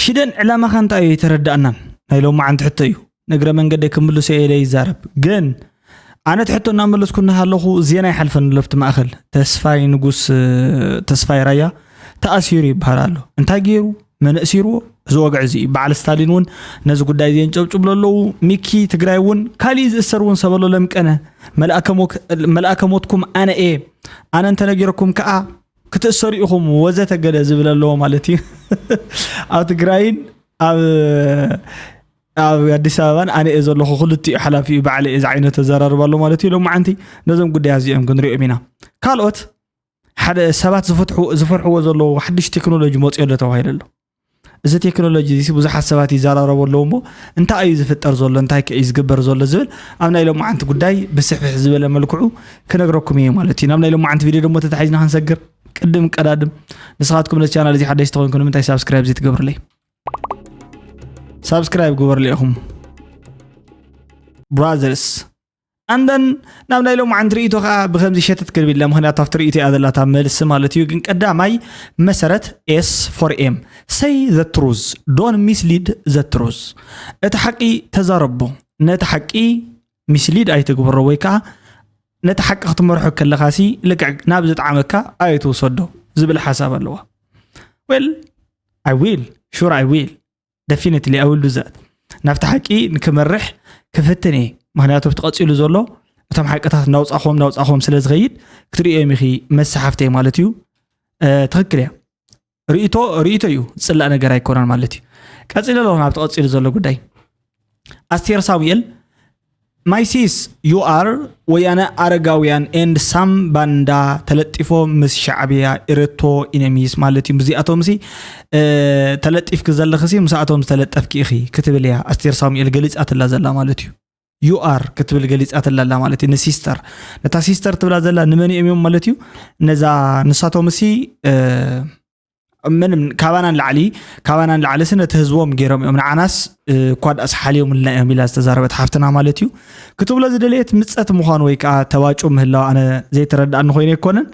ሽደን ዕላማኻ እንታይ እዩ ኣይተረዳእናን? ናይ ሎማዓንቲ ሕቶ እዩ። ንእግረ መንገደይ ክምልሶ እየ ኢለ ይዛረብ። ግን ኣነ እቲ ሕቶ እናመለስኩ እናሃለኹ ዜና ይሓልፈኒ ኣሎ ኣብቲ ማእኸል። ተስፋይ ንጉስ፣ እ፣ ተስፋይ ራያ ተኣሲሩ ይበሃል ኣሎ። እንታይ ገይሩ? መን እሲርዎ? እዚ ወግዒ እዚ እዩ። በዓል ስታሊን እውን ነዚ ጉዳይ እዚ የንጨብጭብሉ ኣለዉ። ሚኪ ትግራይ እውን ካሊእ ዝእሰር እውን ሰብ ኣሎ ለምቀነ። መልኣከ ሞክ-፣ መልኣከ ሞትኩም ኣነ እየ። ኣነ እንተነጊረኩም ከዓ ክትእሰሩ ኢኹም ወዘተ ገለ ዝብል ኣለዎ ማለት እዩ። ኣብ ትግራይን ኣብ፣ ኣብ ኣዲስ ኣበባን ኣነ እየ ዘለኹ፣ ክልቲኡ ሓላፊ እዩ፣ ባዕለ እየ ዝዓይነቱ ኣዘራርባ ኣሎ ማለት እዩ። ሎማዓንቲ ነዞም ጉዳያት እዚኦም ክንሪኦም ኢና። ካልኦት ሓደ ሰባት ዝፈትሑ-፣ ዝፈርሕዎ ዘለዉ ሓድሽ ቴክኖሎጂ መፅዮ ኣሎ ተባሂሉ ኣሎ። እዚ ቴክኖሎጂ እዚ ብዙሓት ሰባት ይዘራረቡ ኣለዉ እሞ እንታይ እዩ ዝፍጠር ዘሎ፣ እንታይ ከ እዩ ዝግበር ዘሎ ዝብል ኣብ ናይ ሎማዓንቲ ጉዳይ ብስፍሕ ዝበለ መልክዑ ክነግረኩም እየ ማለት እዩ። ናብ ናይ ሎማዓንቲ ቪድዮ ደሞ ተታሒዝና ክንሰግር ቅድም ቀዳድም ንስኻትኩም ነዚ ቻናል እዚ ሓደሽቲ ኮይንኩም ንምንታይ ሳብስክራይብ ዘይትገብርለይ? ሳብስክራይብ ግበርሉ ኢኹም ብራዘርስ። ኣንደን ናብ ናይ ሎማዓንቲ ርእይቶ ከዓ ብከምዚ ሸተት ክብል ኢለ፣ ምኽንያቱ ኣብቲ ርእይቶ እያ ዘላታ መልሲ ማለት እዩ። ግን ቀዳማይ መሰረት ኤስ ፎር ኤም፣ say the truth, don't mislead the truth። እቲ ሓቂ ተዛረቦ፣ ነቲ ሓቂ ሚስሊድ ኣይትግበሮ፣ ወይ ከዓ ነቲ ሓቂ ክትመርሖ ከለኻሲ ልክዕ ናብ ዝጠዓመካ ኣይትውሰዶ ዝብል ሓሳብ ኣለዋ። Well, I will, sure I will, definitely I will do that። ናብቲ ሓቂ ንክመርሕ ክፍትን እየ። ምኽንያቱ ኣብቲ ቀፂሉ ዘሎ እቶም ሓቅታት እናውፃእኹም እናውፃእኹም ስለ ዝኸይድ ክትርእዮም ኢኺ መሳሓፍተይ ማለት እዩ። እ፣ ትኽክል እያ። ርእይቶ ርእይቶ እዩ፣ ዝፅላእ ነገር ኣይኮነን ማለት እዩ። ቀፂለ ኣለኹ ናብቲ ቀፂሉ ዘሎ ጉዳይ። ኣስቴር ሳሙኤል፣ my sis, you are ወያነ ኣረጋውያን and some ባንዳ ተለጢፎም ምስ ሻዕብያ ኢረቶ ኢነሚስ ማለት እዩ። እዚኣቶም ሲ፣ እ፣ ተለጢፍኪ ዘለኺ ሲ ምስኣቶም ዝተለጠፍኪ ኢኺ ክትብል እያ ኣስቴር ሳሙኤል ገሊፃትላ ዘላ ማለት እዩ። You are ክትብል ገሊፃትላ ኣላ ማለት እዩ ንሲስተር። ነታ ሲስተር ትብላ ዘላ ንመን እዮም እዮም ማለት እዩ? ነዛ ንሳቶም ሲ፣ እ፣ ምንም ካባና ንላዕሊ፣ ካባና ንላዕሊ ሲ ነቲ ህዝቦም ገይሮም እዮም። ንዓናስ፣ እ፣ እኳ ደኣስ ሓልዮምልና እዮም ኢላ ዝተዛረበት ሓፍትና ማለት እዩ። ክትብሎ ዝደለየት ምጸት ምዃኑ ወይ ከዓ ተባጩ ምህላው ኣነ ዘይተረድኣኒ ኮይኑ ኣይኮነን።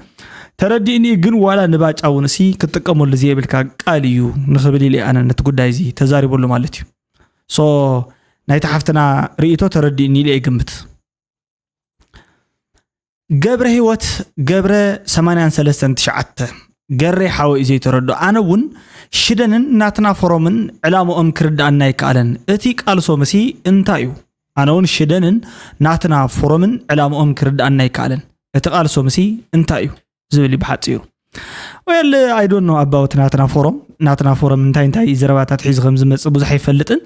ተረዲእኒ እዩ፣ ግን ዋላ ንባጫ እውን ሲ ክትጥቀመሉ ዘየብልካ ቃል እዩ ንኽብል ኢለ ኣነ ነቲ ጉዳይ እዚ ተዛሪበሉ ማለት እዩ። ሶ ናይታ ሓፍትና ርእይቶ ተረዲእኒ ኢለ ይግምት። ገብረ ህይወት ገብረ ሰማንያን ሰለስተን ትሽዓተ፣ ገሬ ሓወ እዩ ዘይተረድኦ። ኣነ እውን ሽደንን ናትና ፎረምን ዕላምኦም ክርድኣና ኣይከኣለን። እቲ ቃልሶምሲ እንታይ እዩ? ኣነ እውን ሽደንን ናትና ፎረምን ዕላምኦም ክርድኣና ኣይከኣለን። እቲ ቃልሶምሲ እንታይ እዩ ዝብል እዩ ብሓፂሩ። Well, I don't know about ናትና ፎረም። ናትና ፎረም እንታይ እንታይ ዘረባታት ሒዙ ከም ዝመፅእ ብዙሕ ኣይፈልጥን።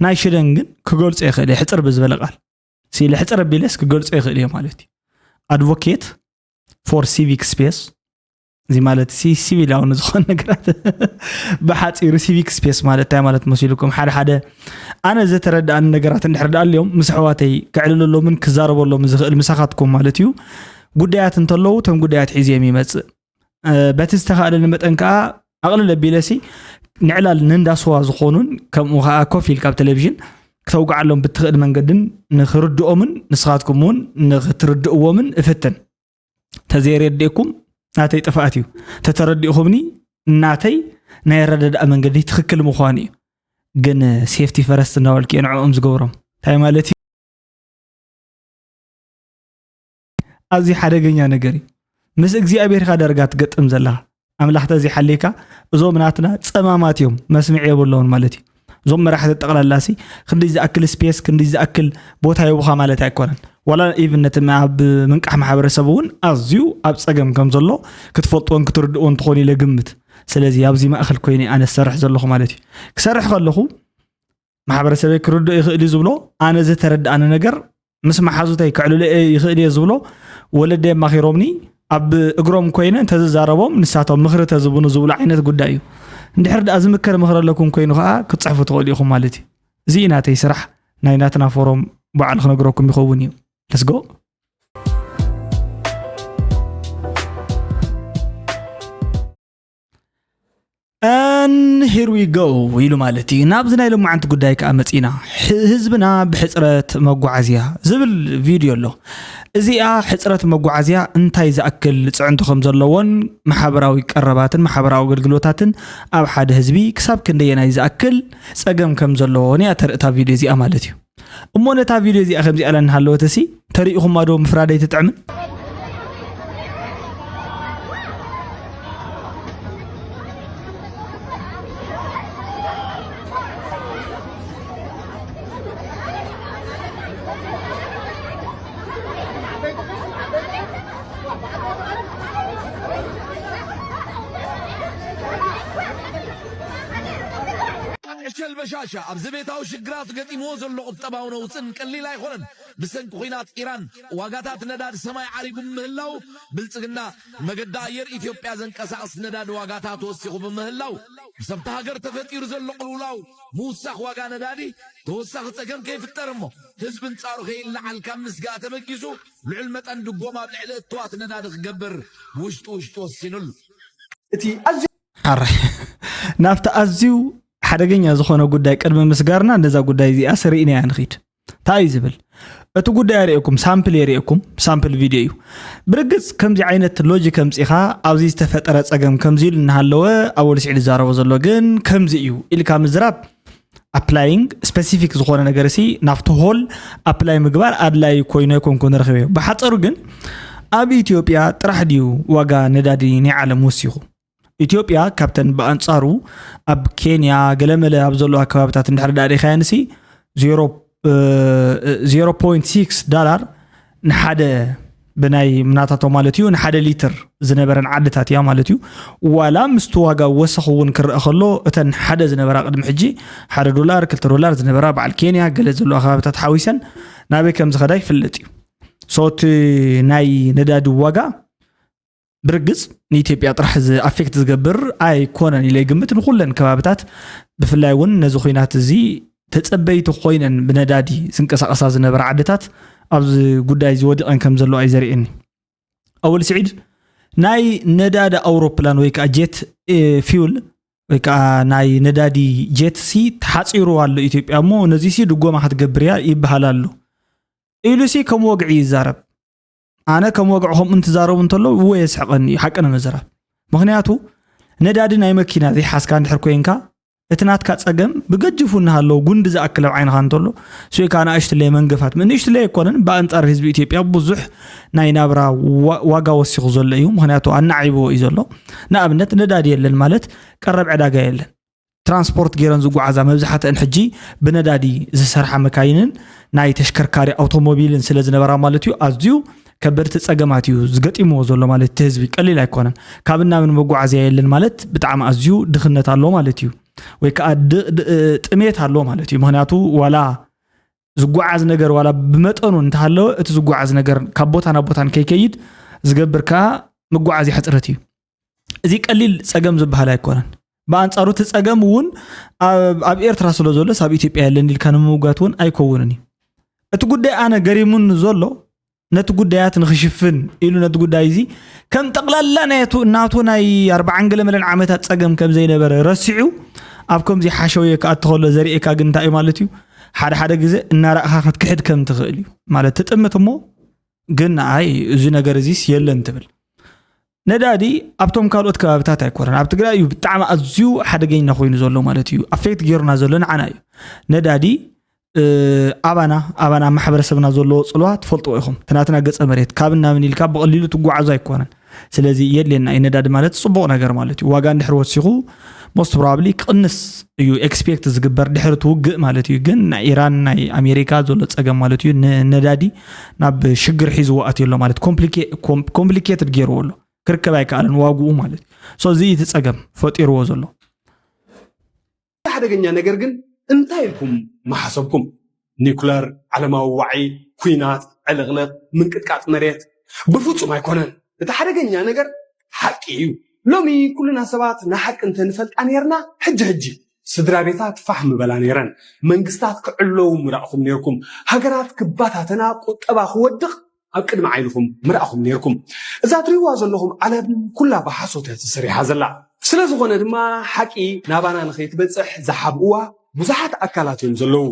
ናይ ሽደን ግን ክገልፆ ይኽእል እየ ሕፅር ብዝበለ ቃል። ሲ ልሕፅር ኣቢለስ ክገልፆ ይኽእል እየ ማለት እዩ። Advocate for civic space፣ እዚ ማለት ሲ ሲቪላዊ ንዝኾነ ነገራት ብሓፂሩ ሲቪክ ስፔስ ማለት እንታይ ማለት መሲልኩም? ሓደ ሓደ ኣነ ዝተረድኣኒ ነገራት እንድሕር ደኣ ኣልዮም ምስ ኣሕዋተይ ከዕልለሎምን ክዛረበሎምን ዝኽእል ምሳኻትኩም ማለት እዩ። ጉዳያት እንተለዉ እቶም ጉዳያት ሒዘ እዮም ይመፅእ። እ፣ በቲ ዝተኻእለኒ መጠን ከዓ ኣቕልል ኣቢለሲ ንዕላል ንእንዳስዋ ዝኾኑን ከምኡ ከዓ ኮፍ ኢልካ ኣብ ቴሌቪዥን ክተውግዓሎም ብትኽእል መንገድን ንኽርድኦምን ንስኻትኩም እውን ንኽትርድእዎምን እፍትን። ተዘይረድእኩም ናተይ ጥፍኣት እዩ። ተተረዲእኹምኒ ናተይ ናይ ኣረዳድኣ መንገዲ ትኽክል ምዃኑ እዩ። ግን ሴፍቲ ፈረስት እናበልኩ እየ ንዕኦም ዝገብሮም። እንታይ ማለት እዩ? ኣዝዩ ሓደገኛ ነገር እዩ። ምስ እግዚኣብሔር ኢኻ ዳርጋ ትገጥም ዘለኻ። ኣምላኽ ተዘይሓልየካ እዞም ናትና ጸማማት እዮም፣ መስምዒ የብሎምን ማለት እዩ። እዞም መራሕቲ ጠቕላላሲ ክንዲ ዝኣክል ስፔስ፣ ክንዲ ዝኣክል ቦታ ይቡኻ ማለት ኣይኮነን። ዋላ ኢቭን ነቲ ኣብ ምንቃሕ ማሕበረሰብ እውን ኣዝዩ ኣብ ጸገም ከም ዘሎ ክትፈልጥዎን ክትርድእዎን ትኾኑ ኢለ ግምት። ስለዚ ኣብዚ ማእኸል ኮይነ ኣነ ዝሰርሕ ዘለኹ ማለት እዩ። ክሰርሕ ከለኹ ማሕበረሰበይ ክርድኦ ይኽእል እዩ ዝብሎ ኣነ ዝተረድኣኒ ነገር ምስ መሓዙተይ ከዕልሎ ይኽእል እየ ዝብሎ ወለደይ ኣማኺሮምኒ ኣብ እግሮም ኮይነ እንተዝዛረቦም ንሳቶም ምኽሪ ተዝቡኒ ዝብሉ ዓይነት ጉዳይ እዩ። እንድሕር ደኣ ዝምከር ምኽሪ ኣለኩም ኮይኑ ከዓ ክትፅሕፉ ትኽእሉ ኢኹም ማለት እዩ። እዚ እዩ ናተይ ስራሕ። ናይ ናትና ፎሮም በዓል ክነግረኩም ይኸውን እዩ። ለስጎ። And here we go ኢሉ ማለት እዩ። ናብዚ ናይ ሎማዓንቲ ጉዳይ ከዓ መፂና። ሕ- ህዝብና ብሕፅረት መጓዓዝያ ዝብል ቪድዮ ኣሎ። እዚኣ ሕፅረት መጓዓዝያ እንታይ ዝኣክል ፅዕንቶ ከም ዘለዎን ማሕበራዊ ቀረባትን ማሕበራዊ ኣገልግሎታትን ኣብ ሓደ ህዝቢ ክሳብ ክንደየናይ ዝኣክል ፀገም ከም ዘለዎን እያ ተርእታ ቪድዮ እዚኣ ማለት እዩ። እሞ ነታ ቪድዮ እዚኣ ከምዚኣ ኢላ እናሃለወትሲ ተሪኢኹማ ዶ? ምፍራደይ ትጥዕምን? ዕሸል በሻሻ ኣብዚ ቤታዊ ሽግራት ገጢምዎ ዘሎ ቁጠባዊ ነውፅን ቀሊል ኣይኮነን። ብሰንኪ ኲናት ኢራን ዋጋታት ነዳድ ሰማይ ዓሪጉ ብምህላው፣ ብልጽግና ንመገዲ ኣየር ኢትዮጵያ ዘንቀሳቕስ ነዳድ ዋጋታት ወሲኹ ብምህላው፣ ምስ ኣብቲ ሃገር ተፈጢሩ ዘሎ ቅልውላው ምውሳኽ ዋጋ ነዳዲ ተወሳኺ ጸገም ከይፍጠር እሞ ህዝቢ ኣንጻሩ ከይለዓል ካብ ምስጋእ ተበጊሱ ልዑል መጠን ድጎማ ኣብ ልዕሊ እትዋት ነዳዲ ክገብር ብውሽጢ ውሽጢ ወሲኑሉ። እቲ ኣዝዩ ሓራይ ናብቲ ኣዝዩ ሓደገኛ ዝኾነ ጉዳይ ቅድሚ ምስጋርና ነዛ ጉዳይ እዚኣ ስርኢናያ ንኺድ። እንታይ እዩ ዝብል? እቲ ጉዳይ ኣርእየኩም ሳምፕል የርእየኩም። ሳምፕል ቪድዮ እዩ። ብርግጽ ከምዚ ዓይነት ሎጂክ ከምጺኻ ኣብዚ ዝተፈጠረ ጸገም ከምዚ ኢሉ እናሃለወ ኣወል ስዒድ ዝዛረቦ ዘሎ ግን ከምዚ እዩ ኢልካ ምዝራብ ኣፕላይንግ ስፔሲፊክ ዝኾነ ነገር ሲ ናብቲ ሆል ኣፕላይ ምግባር ኣድላይ ኮይኑ ኣይኮንኩ ንረኽበዮ። ብሓፀሩ ግን ኣብ ኢትዮጵያ ጥራሕ ድዩ ዋጋ ነዳዲ ናይ ዓለም ወሲኹ? ኢትዮጵያ ካብተን ብኣንፃሩ ኣብ ኬንያ ገለመለ ኣብ ዘለዋ ከባብታት እንድሕር ዳኣ ሪኻየንሲ ዜሮ ፖይንት ሲክስ ዳላር ንሓደ ብናይ ምናታቶ ማለት እዩ ንሓደ ሊትር ዝነበረን ዓድታት እያ ማለት እዩ። ዋላ ምስቲ ዋጋ ወሰኽ እውን ክረአ ከሎ እተን ሓደ ዝነበራ ቅድሚ ሕጂ ሓደ ዶላር ክልተ ዶላር ዝነበራ በዓል ኬንያ ገለ ዘለዋ ከባብታት ሓዊሰን ናበይ ከም ዝኸዳ ይፍለጥ እዩ። ሶ እቲ ናይ ነዳዲ ዋጋ ብርግጽ ንኢትዮጵያ ጥራሕ ኣፌክት ዝገብር ኣይኮነን ኢለ ይግምት። ንኩለን ከባብታት ብፍላይ እውን ነዚ ኩናት እዚ ተጸበይቲ ኮይነን ብነዳዲ ዝንቀሳቐሳ ዝነበራ ዓድታት ኣብዚ ጉዳይ እዚ ወዲቐን ከም ዘለዋ እዩ ዘርእየኒ። ኣወል ስዒድ ናይ ነዳዲ ኣውሮፕላን ወይ ከዓ ጀት ፊውል ወይ ከዓ ናይ ነዳዲ ጀት ሲ ተሓፂሩ ኣሎ ኢትዮጵያ እሞ ነዚ ሲ ድጎማ ክትገብር እያ ይበሃል ኣሎ ኢሉ ሲ ከም ወግዒ ይዛረብ። ኣነ ከም ወግዒ ከምኡ እንትዛረቡ እንተለዉ እወ የስሕቐኒ እዩ ሓቂ ንምዝራብ። ምኽንያቱ ነዳዲ ናይ መኪና ዘይሓዝካ እንድሕር ኮይንካ እቲ ናትካ ጸገም ብገጅፉ እናሃለወ ጉንዲ ዝኣክል ኣብ ዓይንኻ እንተሎ ስኢካ ንኣሽትለይ መንገፋት ንእሽትለይ ኣይኮነን ብኣንጻር ህዝቢ ኢትዮጵያ ብዙሕ ናይ ናብራ ዋጋ ወሲኹ ዘሎ እዩ። ምኽንያቱ ኣናዒብዎ እዩ ዘሎ። ንኣብነት ነዳዲ የለን ማለት ቀረብ ዕዳጋ የለን። ትራንስፖርት ገይረን ዝጓዓዛ መብዛሕትአን ሕጂ ብነዳዲ ዝሰርሓ መካይንን ናይ ተሽከርካሪ ኣውቶሞቢልን ስለ ዝነበራ ማለት እዩ ኣዝዩ ከበድቲ ጸገማት እዩ ዝገጢምዎ ዘሎ ማለት እቲ ህዝቢ ቀሊል ኣይኮነን። ካብ እናምን መጓዓዝያ የለን ማለት ብጣዕሚ ኣዝዩ ድኽነት ኣሎ ማለት እዩ። ወይ ከዓ ጥሜት ኣሎ ማለት እዩ። ምክንያቱ ዋላ ዝጓዓዝ ነገር ዋላ ብመጠኑ እንተሃለወ እቲ ዝጓዓዝ ነገር ካብ ቦታ ናብ ቦታ ከይከይድ ዝገብር ከዓ መጓዓዝያ ሕፅረት እዩ። እዚ ቀሊል ፀገም ዝበሃል ኣይኮነን። ብኣንፃሩ እቲ ፀገም እውን ኣብ ኤርትራ ስለ ዘሎስ ኣብ ኢትዮጵያ የለን ኢልካ ንምምጓት እውን ኣይከውንን እዩ። እቲ ጉዳይ ኣነ ገሪሙኒ ዘሎ ነቲ ጉዳያት ንክሽፍን ኢሉ ነቲ ጉዳይ እዚ ከም ጠቕላላ ናቱ ናይ ኣርባዓን ገለ መለን ዓመታት ፀገም ከም ዘይነበረ ረሲዑ ኣብ ከምዚ ሓሸውየ ክኣቲ ከሎ ዘርእየካ ግን እንታይ እዩ ማለት እዩ? ሓደ ሓደ ግዜ እናረእኻ ክትክሕድ ከም ትኽእል እዩ ማለት ትጥምት እሞ ግን ንኣይ እዚ ነገር እዚስ የለን ትብል። ነዳዲ ኣብቶም ካልኦት ከባብታት ኣይኮነን ኣብ ትግራይ እዩ ብጣዕሚ ኣዝዩ ሓደገኛ ኮይኑ ዘሎ ማለት እዩ። ኣፌክት ገይሩና ዘሎ ንዓና እዩ። ነዳዲ ኣባና ኣባና ማሕበረሰብና ዘለዎ ፅልዋ ትፈልጥዎ ኢኹም። እቲ ናትና ገፀ መሬት ካብ እናምን ኢልካ ብቐሊሉ ትጓዓዞ ኣይኮነን። ስለዚ የድልየና እዩ ነዳዲ ማለት ፅቡቕ ነገር ማለት እዩ። ዋጋ እንድሕር ወሲኹ most probably ክቕንስ እዩ ኤክስፔክት ዝግበር ድሕሪ እቲ ውግእ ማለት እዩ። ግን ናይ ኢራን ናይ ኣሜሪካ ዘሎ ፀገም ማለት እዩ ንነዳዲ ናብ ሽግር ሒዝዎ ኣትዩ ኣሎ ማለት ኮምፕሊኬትድ ገይርዎ ኣሎ። ክርከብ ኣይከኣለን ዋግኡ ማለት እዩ። So እዚ እዩ እቲ ፀገም ፈጢርዎ ዘሎ። ሓደገኛ ነገር ግን እንታይ ኢልኩም ምሓሰብኩም? ኒኩለር፣ ዓለማዊ ዋዒ፣ ኲናት፣ ዕልቕልቕ፣ ምንቅጥቃጥ መሬት? ብፍጹም ኣይኮነን። እቲ ሓደገኛ ነገር ሓቂ እዩ። ሎሚ ኩልና ሰባት ንሓቂ እንተንፈልጣ ነይርና ሕጂ ሕጂ ስድራ ቤታት ፋሕ ምበላ ነይረን። መንግስታት ክዕለዉ ምረእኹም ነይርኩም። ሃገራት ክባታተና፣ ቁጠባ ክወድቕ ኣብ ቅድሚ ዓይንኹም ምረእኹም ነይርኩም። እዛ ትሪእዋ ዘለኹም ዓለም ኩላ ብሓሶት እያ ተሰሪሓ ዘላ። ስለ ዝኾነ ድማ ሓቂ ናባና ንኸይትበፅሕ ዝሓብእዋ ብዙሓት ኣካላት እዮም ዘለዉ።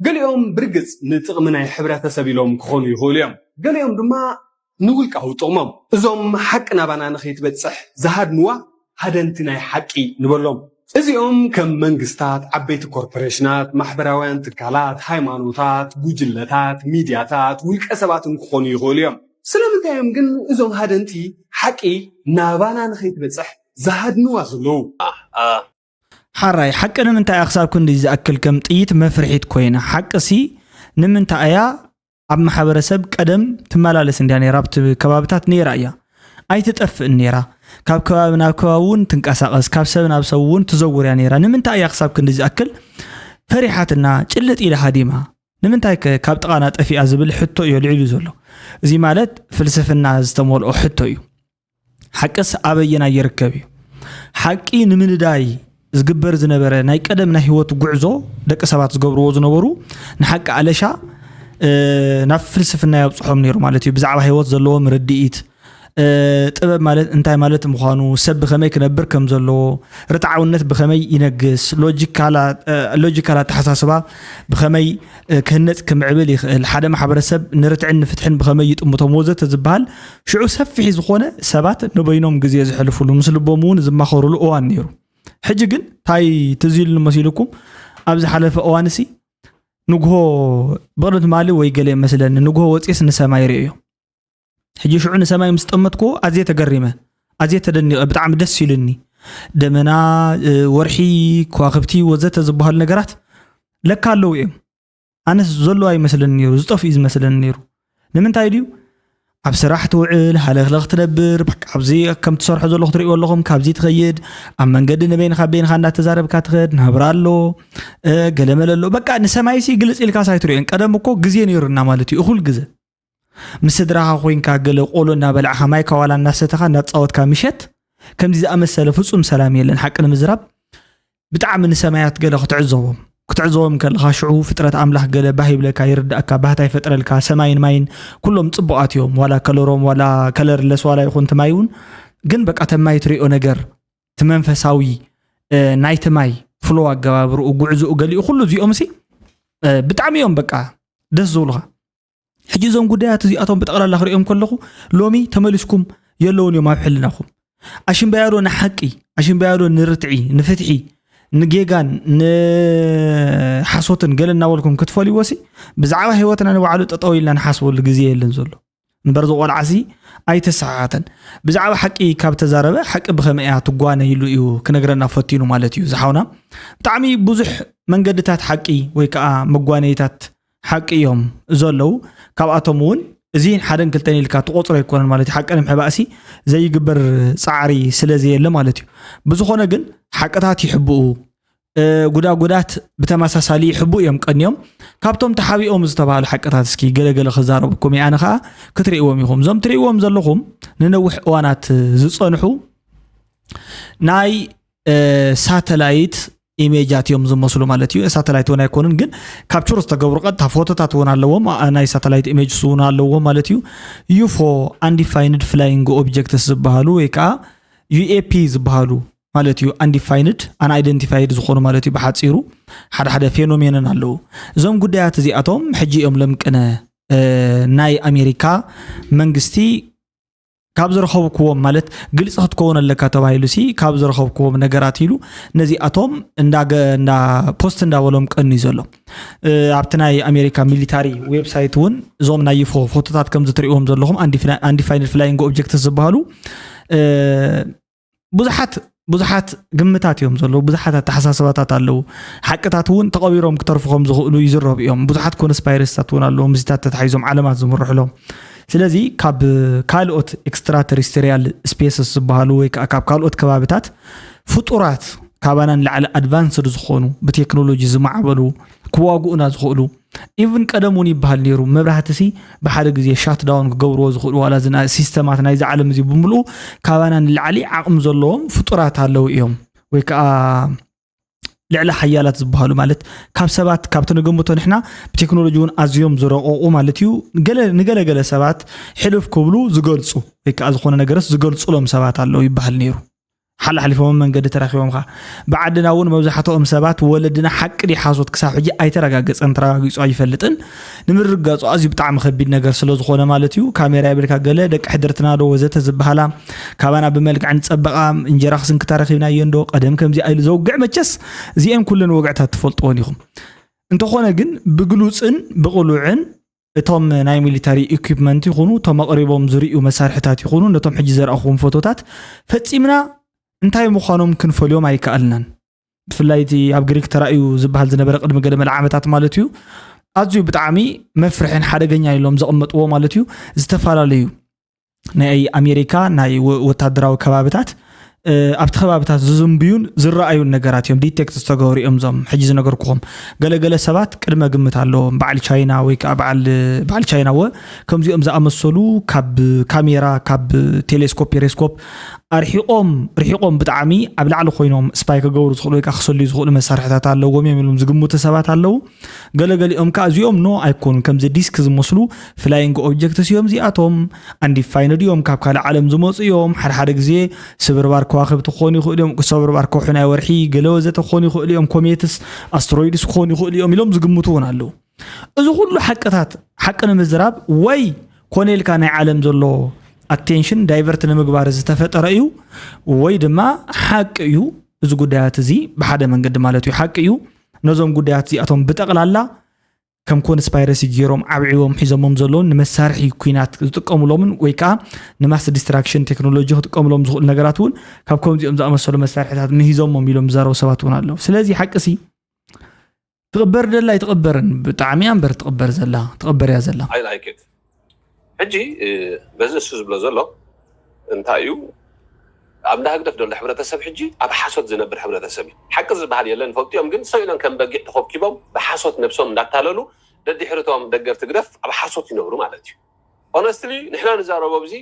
ገሊኦም ብርግፅ ንጥቕሚ ናይ ሕብረተሰብ ኢሎም ክኾኑ ይኽእሉ እዮም። ገሊኦም ድማ ንውልቃዊ ጥቕሞም። እዞም ሓቂ ናባና ንኸይትበፅሕ ዝሃድንዋ ሃደንቲ ናይ ሓቂ ንበሎም። እዚኦም ከም መንግስታት፣ ዓበይቲ ኮርፖሬሽናት፣ ማሕበራውያን ትካላት፣ ሃይማኖታት፣ ጉጅለታት፣ ሚድያታት፣ ውልቀ ሰባትን ክኾኑ ይኽእሉ እዮም። ስለምንታይ እዮም ግን እዞም ሃደንቲ ሓቂ ናባና ንኸይትበፅሕ ዝሃድንዋ ዘለዉ? ሓራይ ሓቂ ንምንታይ እያ ክሳብ ክንዲ ዝኣክል ከም ጥይት መፍርሒት ኮይና? ሓቅሲ ንምንታይ እያ ኣብ ማሕበረሰብ ቀደም ትመላለስ እንድያ ነይራ፣ ኣብቲ ከባብታት ነይራ እያ፣ ኣይትጠፍእን ነይራ። ካብ ከባቢ ናብ ከባቢ እውን ትንቀሳቐስ፣ ካብ ሰብ ናብ ሰብ እውን ትዘውር እያ ነይራ። ንምንታይ እያ ክሳብ ክንዲ ዝኣክል ፈሪሓትና ጭልጥ ኢላ ሃዲማ? ንምንታይ ከ ካብ ጥቓና ጠፊኣ ዝብል ሕቶ እዩ ልዒሉ ዘሎ። እዚ ማለት ፍልስፍና ዝተመልኦ ሕቶ እዩ። ሓቅስ ኣበየናይ ይርከብ እዩ? ሓቂ ንምንዳይ ዝግበር ዝነበረ ናይ ቀደም ናይ ህይወት ጉዕዞ ደቂ ሰባት ዝገብርዎ ዝነበሩ ንሓቂ ኣለሻ ናብ ፍልስፍና የብፅሖም ነይሩ ማለት እዩ። ብዛዕባ ህይወት ዘለዎም ርድኢት፣ ጥበብ ማለት እንታይ ማለት ምዃኑ፣ ሰብ ብኸመይ ክነብር ከም ዘለዎ፣ ርትዓውነት ብኸመይ ይነግስ፣ ሎጂካል ኣተሓሳስባ ብኸመይ ክህነፅ ክምዕብል ይኽእል፣ ሓደ ማሕበረሰብ ንርትዕን ንፍትሕን ብኸመይ ይጥምቶም ወዘተ ዝበሃል ሽዑ ሰፊሕ ዝኾነ ሰባት ንበይኖም ግዜ ዝሕልፉሉ ምስ ልቦም እውን ዝማኸሩሉ እዋን ነይሩ። ሕጂ ግን ታይ ትዝ ኢሉኒ መሲልኩም? ኣብ ዝሓለፈ እዋንሲ ንግሆ ብቕድሚ ትማሊ ወይ ገለ መስለኒ ንግሆ ወፂስ ንሰማይ ርእዮ። ሕጂ ሽዑ ንሰማይ ምስ ጠመትኩዎ ኣዝየ ተገሪመ፣ ኣዝየ ተደኒቐ፣ ብጣዕሚ ደስ ኢሉኒ። ደመና፣ ወርሒ፣ ከዋኽብቲ ወዘተ ዝበሃሉ ነገራት ለካ ኣለዉ እዮም። ኣነስ ዘሎ ኣይመስለኒ ነይሩ፣ ዝጠፍኡ እዩ ዝመስለኒ ነይሩ። ንምንታይ ድዩ? ኣብ ስራሕ ትውዕል፣ ሃለኽለኽ ትነብር፣ በቃ ኣብዚ ከም ትሰርሖ ዘለኹ ትርእይዎ ኣለኹም፣ ካብዚ ትኸይድ፣ ኣብ መንገዲ ንበይንኻ በይንኻ እናተዛረብካ ትኸድ፣ ናብራ ኣሎ፣ ገለመለ ኣሎ። በቃ ንሰማይሲ ግልፅ ኢልካስ ኣይትርእዮን። ቀደም እኮ ግዜ ነይሩና ማለት እዩ፣ እኹል ግዘ። ምስ ስድራኻ ኮይንካ ገለ ቆሎ እናበላዕኻ ማይካ ዋላ እናሰተኻ እናተፃወትካ ምሸት ከምዚ ዝኣመሰለ ፍፁም ሰላም የለን። ሓቂ ንምዝራብ ብጣዕሚ ንሰማያት ገለ ክትዕዘቦም ክትዕዘቦም ከለኻ ሽዑ ፍጥረት ኣምላኽ ገለ ባህ ይብለካ፣ ይርዳእካ፣ ባህታ ይፈጥረልካ። ሰማይን ማይን ኩሎም ፅቡቓት እዮም፣ ዋላ ከለሮም ዋላ ከለርለስ ዋላ ይኹን እቲ ማይ እውን ግን በቃ ተማይ ትሪኦ ነገር እቲ መንፈሳዊ ናይቲ ማይ ፍሎ ኣገባብርኡ ጉዕዝኡ ገሊኡ ኩሉ እዚኦም ሲ ብጣዕሚ እዮም በቃ ደስ ዝብሉኻ። ሕጂ እዞም ጉዳያት እዚኣቶም ብጠቕላላ ክሪኦም ከለኹ ሎሚ ተመሊስኩም የለውን እዮም ኣብ ሕልናኹም። ኣሽምባያዶ ንሓቂ ኣሽምባያዶ ንርትዒ ንፍትሒ ንጌጋን ንሓሶትን ገለ እናበልኩም ክትፈልይዎ ሲ ብዛዕባ ህይወትና ንባዕሉ ጠጠው ኢልና ንሓስበሉ ግዜ የለን ዘሎ። እምበር እዚ ቆልዓ ሲ ኣይተሰሓሓተን። ብዛዕባ ሓቂ ካብ ተዛረበ ሓቂ ብኸመይ እያ ትጓነ ኢሉ እዩ ክነግረና ፈቲኑ ማለት እዩ ዝሓውና። ብጣዕሚ ብዙሕ መንገድታት ሓቂ ወይ ከዓ መጓነይታት ሓቂ እዮም ዘለዉ። ካብኣቶም እውን እዚ ሓደን ክልተን ኢልካ ትቆፅሮ ኣይኮነን ማለት እዩ። ሓቂ ንምሕባእሲ ዘይግበር ፃዕሪ ስለ ዘየለ ማለት እዩ። ብዝኾነ ግን ሓቅታት ይሕብኡ፣ ጉዳጉዳት ብተመሳሳሊ ይሕቡ እዮም ቀንዮም። ካብቶም ተሓቢኦም ዝተባሃሉ ሓቅታት እስኪ ገለገለ ክዛረብኩም እየ ኣነ ከዓ ክትርእይዎም ኢኹም። እዞም ትርእይዎም ዘለኹም ንነዊሕ እዋናት ዝፀንሑ ናይ ሳተላይት ኢሜጃት እዮም ዝመስሉ ማለት እዩ። ሳተላይት እውን ኣይኮኑን ግን ካፕቹር ዝተገብሩ ቀጥታ ፎቶታት እውን ኣለዎም። ናይ ሳተላይት ኢሜጅስ እውን ኣለዎም ማለት እዩ። ዩፎ፣ Undefined Flying Objects ዝበሃሉ ወይ ከዓ ዩኤፒ ዝበሃሉ ማለት እዩ። Undefined፣ Unidentified ዝኾኑ ማለት እዩ ብሓፂሩ። ሓደ ሓደ ፌኖሜንን ኣለዉ። እዞም ጉዳያት እዚኣቶም ሕጂ እዮም ለምቅነ ናይ ኣሜሪካ መንግስቲ ካብ ዝረኸብክዎም ማለት ግልፂ ክትከውን ኣለካ ተባሂሉ ሲ ካብ ዝረኸብክዎም ነገራት ኢሉ ነዚኣቶም እንዳ ፖስት እንዳበሎም ቀኒ ዘሎ። ኣብቲ ናይ ኣሜሪካ ሚሊታሪ ዌብሳይት እውን እዞም ናይ ይፎ ፎቶታት ከም ዝትርእዎም ዘለኹም Undefined Flying Objects ዝበሃሉ ብዙሓት ብዙሓት ግምታት እዮም ዘለዉ። ብዙሓት ኣተሓሳስባታት ኣለዉ። ሓቅታት እውን ተቐቢሮም ክተርፉ ከም ዝኽእሉ ይዝረቡ እዮም። ብዙሓት ኮንስፓይረሲታት እውን ኣለዉ። ምስዚታት ተታሒዞም ዓለማት ዝምርሕሎም። ስለዚ ካብ ካልኦት ኤክስትራተሪስትሪያል ስፔስስ ዝበሃሉ ወይ ከዓ ካብ ካልኦት ከባብታት ፍጡራት ካባና ንላዕሊ ኣድቫንስድ ዝኾኑ ብቴክኖሎጂ ዝማዕበሉ ክዋግኡና ዝኽእሉ ኢቭን ቀደም እውን ይበሃል ነይሩ። መብራህቲ ሲ ብሓደ ግዜ ሻት ዳውን ክገብርዎ ዝኽእሉ ዋላ እዚ ናይ ሲስተማት ናይዚ ዓለም እዚ ብምልኡ ካባና ንላዕሊ ዓቕሚ ዘለዎም ፍጡራት ኣለዉ እዮም ወይ ከዓ ልዕሊ ሓያላት ዝበሃሉ ማለት ካብ ሰባት ካብቲ ንግምቶ ንሕና ብቴክኖሎጂ እውን ኣዝዮም ዝረቐቑ ማለት እዩ። ገለ ንገለገለ ሰባት ሕልፍ ክብሉ ዝገልፁ ወይ ከዓ ዝኾነ ነገርስ ዝገልፁሎም ሰባት ኣለዉ ይበሃል ነይሩ። ሓላሓሊፎም መንገዲ ተራኺቦም ኻ። ብዓድና እውን መብዛሕትኦም ሰባት ወለድና ሓቂ ድዩ ሓሶት ክሳብ ሕጂ ኣይተረጋገጸን፣ ተረጋጊጹ ኣይፈልጥን። ንምርግጋጹ ኣዝዩ ብጣዕሚ ከቢድ ነገር ስለ ዝኾነ ማለት እዩ። ካሜራ የብልካ ገለ ደቂ ሕድርትና ዶ ወዘተ ዝበሃላ ካባና ብመልክዕን ጸበቓ እንጀራ ክስንክታ ረኺብናዮ እንዶ ቀደም ከምዚ ኣይሉ ዘውግዕ መቸስ እዚኤን ኩለን ወግዕታት ትፈልጥዎን ኢኹም። እንተኾነ ግን ብግሉጽን ብቕሉዕን እቶም ናይ ሚሊታሪ ኢኩፕመንት ይኹኑ እቶም ኣቕሪቦም ዝርእዩ መሳርሕታት ይኹኑ ነቶም ሕጂ ዘርኣኹም ፎቶታት ፈጺምና እንታይ ምዃኖም ክንፈልዮም ኣይከኣልናን። ብፍላይ እቲ ኣብ ግሪክ ተራእዩ ዝበሃል ዝነበረ ቅድሚ ገለ መለ ዓመታት ማለት እዩ ኣዝዩ ብጣዕሚ መፍርሕን ሓደገኛ ኢሎም ዘቐመጥዎ ማለት እዩ። ዝተፈላለዩ ናይ ኣሜሪካ ናይ ወ- ወታደራዊ ከባብታት እ፣ ኣብቲ ከባብታት ዝዝንብዩን ዝረኣዩን ነገራት እዮም ዲቴክት ዝተገበሩ እዮም እዞም ሕጂ ዝነገርኩኹም። ገለገለ ሰባት ቅድመ ግምት ኣለዎም። በዓል ቻይና ወይ ከዓ በዓል በዓል ቻይና ወ ከምዚኦም ዝኣመሰሉ ካብ ካሜራ ካብ ቴሌስኮፕ ፔሬስኮፕ ኣርሒቆም ርሒቆም ብጣዕሚ ኣብ ላዕሊ ኮይኖም ስፓይ ክገብሩ ዝኽእሉ ወይ ከዓ ክሰልዩ ዝኽእሉ መሳርሕታት ኣለዎም እዮም ኢሎም ዝግምቱ ሰባት ኣለዉ። ገለገሊኦም ከዓ እዚኦም ኖ ኣይኮኑን፣ ከምዚ ዲስክ ዝመስሉ ፍላይንግ ኦብጀክትስ እዮም እዚኣቶም። ኣንዲፋይንድ እዮም፣ ካብ ካልእ ዓለም ዝመፁ እዮም። ሓደ ሓደ ግዜ ስብርባር ከዋክብቲ ክኾኑ ይኽእሉ እዮም፣ ስብርባር ከውሒ ናይ ወርሒ ገለ ወዘተ ክኾኑ ይኽእሉ እዮም። ኮሜትስ ኣስትሮይድስ ክኾኑ ይኽእሉ እዮም ኢሎም ዝግምቱ እውን ኣለዉ። እዚ ኩሉ ሓቅታት ሓቂ ንምዝራብ ወይ ኮነ ኢልካ ናይ ዓለም ዘሎ ኣቴንሽን ዳይቨርት ንምግባር ዝተፈጠረ እዩ ወይ ድማ ሓቂ እዩ። እዚ ጉዳያት እዚ ብሓደ መንገዲ ማለት እዩ ሓቂ እዩ። ነዞም ጉዳያት እዚኣቶም ብጠቕላላ ከም ኮንስፓይረሲ ገይሮም ዓብዒቦም ሒዞሞም ዘለውን ንመሳርሒ ኩናት ዝጥቀሙሎምን ወይ ከዓ ንማስ ዲስትራክሽን ቴክኖሎጂ ክጥቀሙሎም ዝኽእሉ ነገራት እውን ካብ ከምዚኦም ዝኣመሰሉ መሳርሕታት ምሂዞሞም ኢሎም ዝዛረቡ ሰባት እውን ኣለዉ። ስለዚ ሓቂ ሲ ትቕበር ደላ ኣይትቕበርን፣ ብጣዕሚ እያ እምበር ትቕበር ዘላ ትቕበር እያ ዘላ። I like it። ሕጂ በዚ እሱ ዝብሎ ዘሎ እንታይ እዩ? ኣብ እንዳ ህግደፍ ዘሎ ሕብረተሰብ ሕጂ ኣብ ሓሶት ዝነብር ሕብረተሰብ እዩ። ሓቂ ዝበሃል የለን ይፈልጡ እዮም፣ ግን ሰው ኢሎም ከም በጊዕ ተኾብኪቦም ብሓሶት ነብሶም እንዳታለሉ ደድሕርቶም ደገፍቲ ግደፍ ኣብ ሓሶት ይነብሩ ማለት እዩ። ኦነስትሊ ንሕና ንዛረቦ ኣብዚ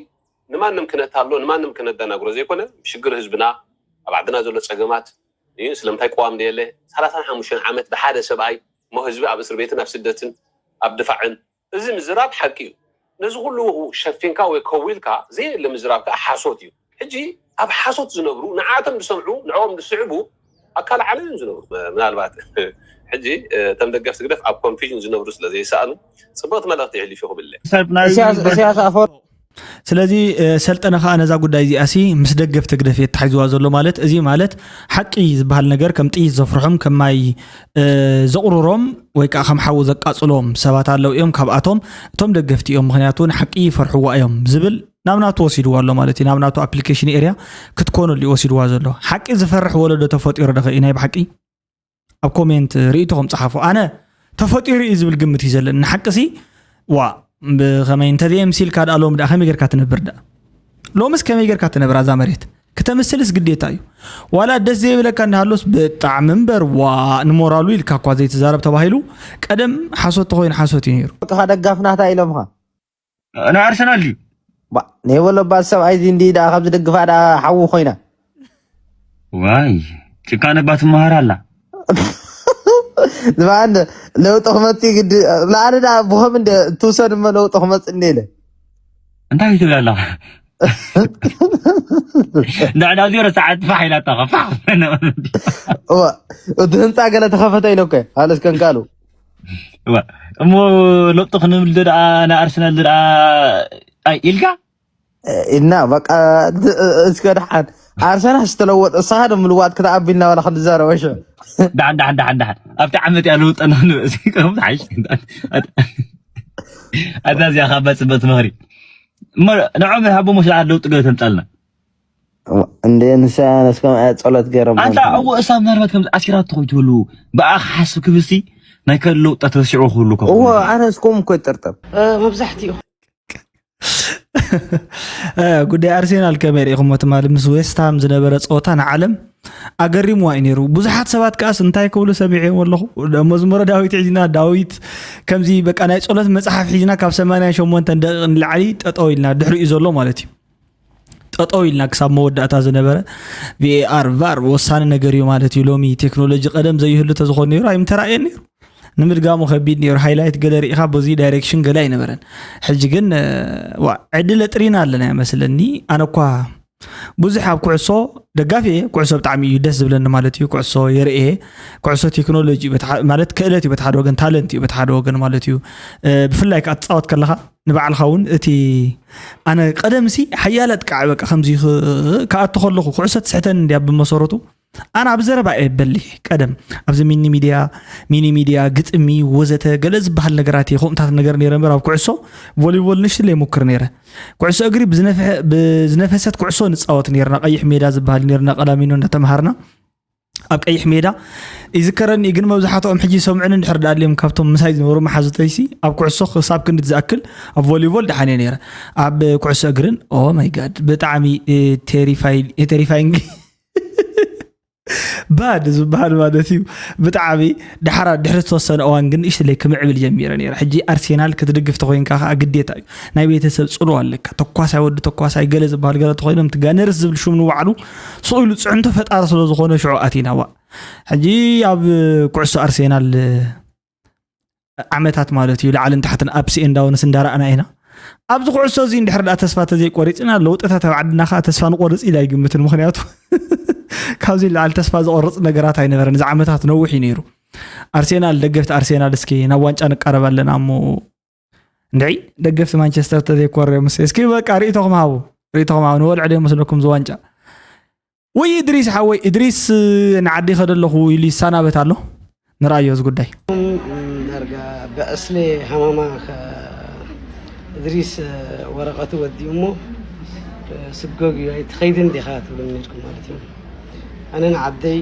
ንማንም ክነታሎ ንማንም ክነደናግሮ ዘይኮነ ሽግር ህዝብና ኣብ ዓድና ዘሎ ፀገማት እዩ። ስለምንታይ ቅዋም ደየለ ሰላሳን ሓሙሽተን ዓመት ብሓደ ሰብኣይ እሞ ህዝቢ ኣብ እስር ቤትን ኣብ ስደትን ኣብ ድፋዕን እዚ ምዝራብ ሓቂ እዩ። ነዚ ኩሉ ሸፊንካ ወይ ከዊልካ ዘየለ ምዝራብ ከዓ ሓሶት እዩ። ሕጂ ኣብ ሓሶት ዝነብሩ ንዓቶም ዝሰምዑ ንዕኦም ዝስዕቡ ኣካል ዓለም እዮም ዝነብሩ። ምናልባት ሕጂ እቶም ደገፍቲ ግደፍ ኣብ ኮንፊዥን ዝነብሩ ስለ ዘይሰኣኑ ፅብቕቲ መልእኽቲ የሕሊፉ ክብል እየ። ኢሳያስ ኣፈወርቂ ስለዚ ሰልጠነ ከዓ ነዛ ጉዳይ እዚኣ ሲ ምስ ደገፍቲ ግደፍ የተሓይዝዋ ዘሎ ማለት እዚ ማለት ሓቂ ዝበሃል ነገር ከም ጥይት ዘፍርሖም ከም ማይ ዘቑርሮም ወይ ከዓ ከም ሓዊ ዘቃፅሎም ሰባት ኣለዉ እዮም። ካብኣቶም እቶም ደገፍቲ እዮም፣ ምክንያቱ ንሓቂ ይፈርሕዋ እዮም ዝብል ናብ ናቱ ወሲድዋ ኣሎ ማለት እዩ። ናብ ናቱ ኣፕሊኬሽን ኤርያ ክትኮነሉ እዩ ወሲድዋ ዘሎ። ሓቂ ዝፈርሕ ወለዶ ተፈጢሩ ዶ ኸ እዩ ናይ ብሓቂ? ኣብ ኮሜንት ርእይቶኹም ጸሓፉ። ኣነ ተፈጢሩ እዩ ዝብል ግምት እዩ ዘለኒ። ንሓቂ ሲ ዋ ብኸመይ እንተዘየምሲልካ ደኣ ሎሚ ደኣ ከመይ ጌርካ ትነብር ደኣ? ሎምስ ከመይ ጌርካ ትነብር ኣዛ መሬት? ክተምስልስ ግዴታ እዩ። ዋላ ደስ ዘይብለካ እንዳሃሎስ ብጣዕሚ እምበር ዋ ንሞራሉ ኢልካ እኳ ዘይትዛረብ ተባሂሉ ቀደም ሓሶት ተኾይኑ ሓሶት እዩ ነይሩ። ጥኻ ደጋፍ ናታ ኢሎምኻ ንኣርሰናል ድዩ? ባ ናይ ወሎ ባት ሰብኣይ እዚ እንዲ ደኣ ካብ ዝደግፋ ደኣ ሓዉ ኮይና ዋይ ጭካነ ባት መሃር ኣላ ዝባን ለውጢ ክመጽእ ግዲ ለኣለ ደኣ ብኸም እንደ ትውሰድ እሞ ለውጢ ክመጽእ እንደ ኢለ እንታይ ትብል ኣለኻ? ንዕና ዜሮ ሰዓት ፋሕ ኢላታ ፋሕ እዋ እቲ ህንፃ ገለ ተኸፈተ ኢለ እኮ ሃለስ ከንካሉ እሞ ለውጢ ክንብል ደኣ ንኣርሰናል ደኣ ኣይ ኢልካ እና በቃ እስከ ደሓን ኣርሰናል ዝተለወጠ እስኻ ዶ ምልዋጥ ክትኣቢ እናበላ ክንዛረበ ሽዑ ዳሓን ዳሓን ዳሓን ዳሓን ኣብቲ ዓመት እያ ለውጠና ንርእሲ ከም ሓሽ ኣታ እዚኣ ካብ መፅበት ምኽሪ እሞ ንዖም ሃቦ ሞሽ ደኣ ለውጢ ገለ ተምፃልና እንደ ንሳ ነስከም ኣያ ጸሎት ገይሮም ኣንታ እዎ እሳ ምናልባት ከም ኣሲራት ትኾይ ትብሉ ብኣ ክሓስብ ክብልሲ ናይ ከል ለውጣ ተስዕቦ ክህሉ ከ እዎ ኣነ እስኩም እኮ ይጠርጠር መብዛሕትኡ ጉዳይ ኣርሴናል ከመይ ርኢኹሞ ትማሊ ምስ ዌስትሃም ዝነበረ ፀወታ ንዓለም ኣገሪምዋ እዩ ነይሩ። ብዙሓት ሰባት ከኣስ እንታይ ክብሉ ሰሚዐዮም ኣለኹ። መዝሙረ ዳዊት ሒዝና ዳዊት ከምዚ በቃ ናይ ፀሎት መፅሓፍ ሒዝና ካብ ሰማንያን ሸሞንተን ደቂቕ ንላዕሊ ጠጠው ኢልና ድሕሪኡ ዘሎ ማለት እዩ። ጠጠው ኢልና ክሳብ መወዳእታ ዝነበረ ቪኤኣር ቫር ወሳኒ ነገር እዩ ማለት እዩ። ሎሚ ቴክኖሎጂ ቀደም ዘይህሉ ተዝኾን ነይሩ ኣይምተራእየን ነይሩ። ንምድጋሙ ከቢድ ነይሩ። ሃይላይት ገለ ርኢኻ በዚ ዳይሬክሽን ገለ ኣይነበረን። ሕጂ ግን ዋ ዕድለ ጥሪና ኣለና ይመስለኒ። ኣነ እኳ ብዙሕ ኣብ ኩዕሶ ደጋፊ እየ። ኩዕሶ ብጣዕሚ እዩ ደስ ዝብለኒ ማለት እዩ። ኩዕሶ የርእየ። ኩዕሶ ቴክኖሎጂ እዩ በቲ ሓደ፣ ማለት ክእለት እዩ በቲ ሓደ ወገን፣ ታለንት እዩ በቲ ሓደ ወገን ማለት እዩ። ብፍላይ ከዓ ትፃወት ከለካ ንባዕልካ እውን እቲ ኣነ ቀደምሲ ሓያል ኣጥቃዕ በቃ ከምዚ ክኣቱ ከለኹ ኩዕሶ ትስሕተን እንዲያ ብመሰረቱ ኣነ ኣብ ዘረባ እየ በሊሕ። ቀደም ኣብዚ ሚኒ ሚድያ፣ ሚኒ ሚድያ፣ ግጥሚ ወዘተ ገለ ዝበሃል ነገራት እየ ከምኡታት ነገር ነይረ እምበር ኣብ ኩዕሶ ቮሊቦል ንሽትለይ ሞክር ነይረ። ኩዕሶ እግሪ ብዝነፈሰት ኩዕሶ ንፃወት ነርና። ቀይሕ ሜዳ ዝበሃል ነርና ቀላሚኖ እንዳተምሃርና ኣብ ቀይሕ ሜዳ ይዝከረኒ። ግን መብዛሕትኦም ሕጂ ይሰምዑኒ እንድሕር ዳልዮም ካብቶም ምሳይ ዝነበሩ መሓዙተይሲ ኣብ ኩዕሶ ክሳብ ክንዲ ዝኣክል ኣብ ቮሊቦል ደሓን እየ ነይረ። ኣብ ኩዕሶ እግርን ኦ ማይ ጋድ ብጣዕሚ ቴሪፋይንግ ባድ ዝበሃል ማለት እዩ። ብጣዕሚ ድሓራ ድሕሪ ዝተወሰነ እዋን ግን ንእሽትለይ ክምዕብል ጀሚረ ነይረ። ሕጂ ኣርሴናል ክትድግፍ ተኮይንካ ከዓ ግዴታ እዩ። ናይ ቤተሰብ ፅልዋ ኣለካ። ተኳሳይ ወዲ ተኳሳይ ገለ ዝበሃል ገለ ተኮይኖም እቲ ጋነርስ ዝብል ሽም ንባዕሉ ስቕ ኢሉ ፅዕንቶ ፈጣሪ ስለዝኮነ ሽዑ ኣቲና ዋ ሕጂ ኣብ ኩዕሶ ኣርሴናል ዓመታት ማለት እዩ ላዕልን ታሕትን ኣፕስ ኤንዳውንስ እንዳረኣና ኢና። ኣብዚ ኩዕሶ እዚ እንድሕር ዳ ተስፋ ተዘይቆሪፅና ለውጥታት ኣብ ዓድና ከዓ ተስፋ ንቆርፅ ኢላ ይግምትን። ምክንያቱ ካብዚ ላዕሊ ተስፋ ዝቆርፅ ነገራት ኣይነበረን። እዚ ዓመታት ነዊሕ እዩ ነይሩ። ኣርሴናል፣ ደገፍቲ ኣርሴናል እስኪ ናብ ዋንጫ ንቃረብ ኣለና እሞ እንድዒ ደገፍቲ ማንቸስተር ተዘይኮርዮም እስኪ በቃ ርእይቶኹም ሃቡ። ርእይቶኹም ሃቡ። ንወልዕዶ ይመስለኩም እዚ ዋንጫ? ወይ እድሪስ ሓወይ፣ እድሪስ ንዓዲ ከደለኹ ኢሉ ይሰናበት ኣሎ። ንርኣዮ እዚ ጉዳይ። ዳርጋ ብዕስለ ሃማማ እድሪስ ወረቐቱ ወዲኡ እሞ ስጎግ እዩ ኣይትኸይድን ዲኻ ትብሉኒ ነርኩም ማለት እዩ። ኣነ ንዓደይ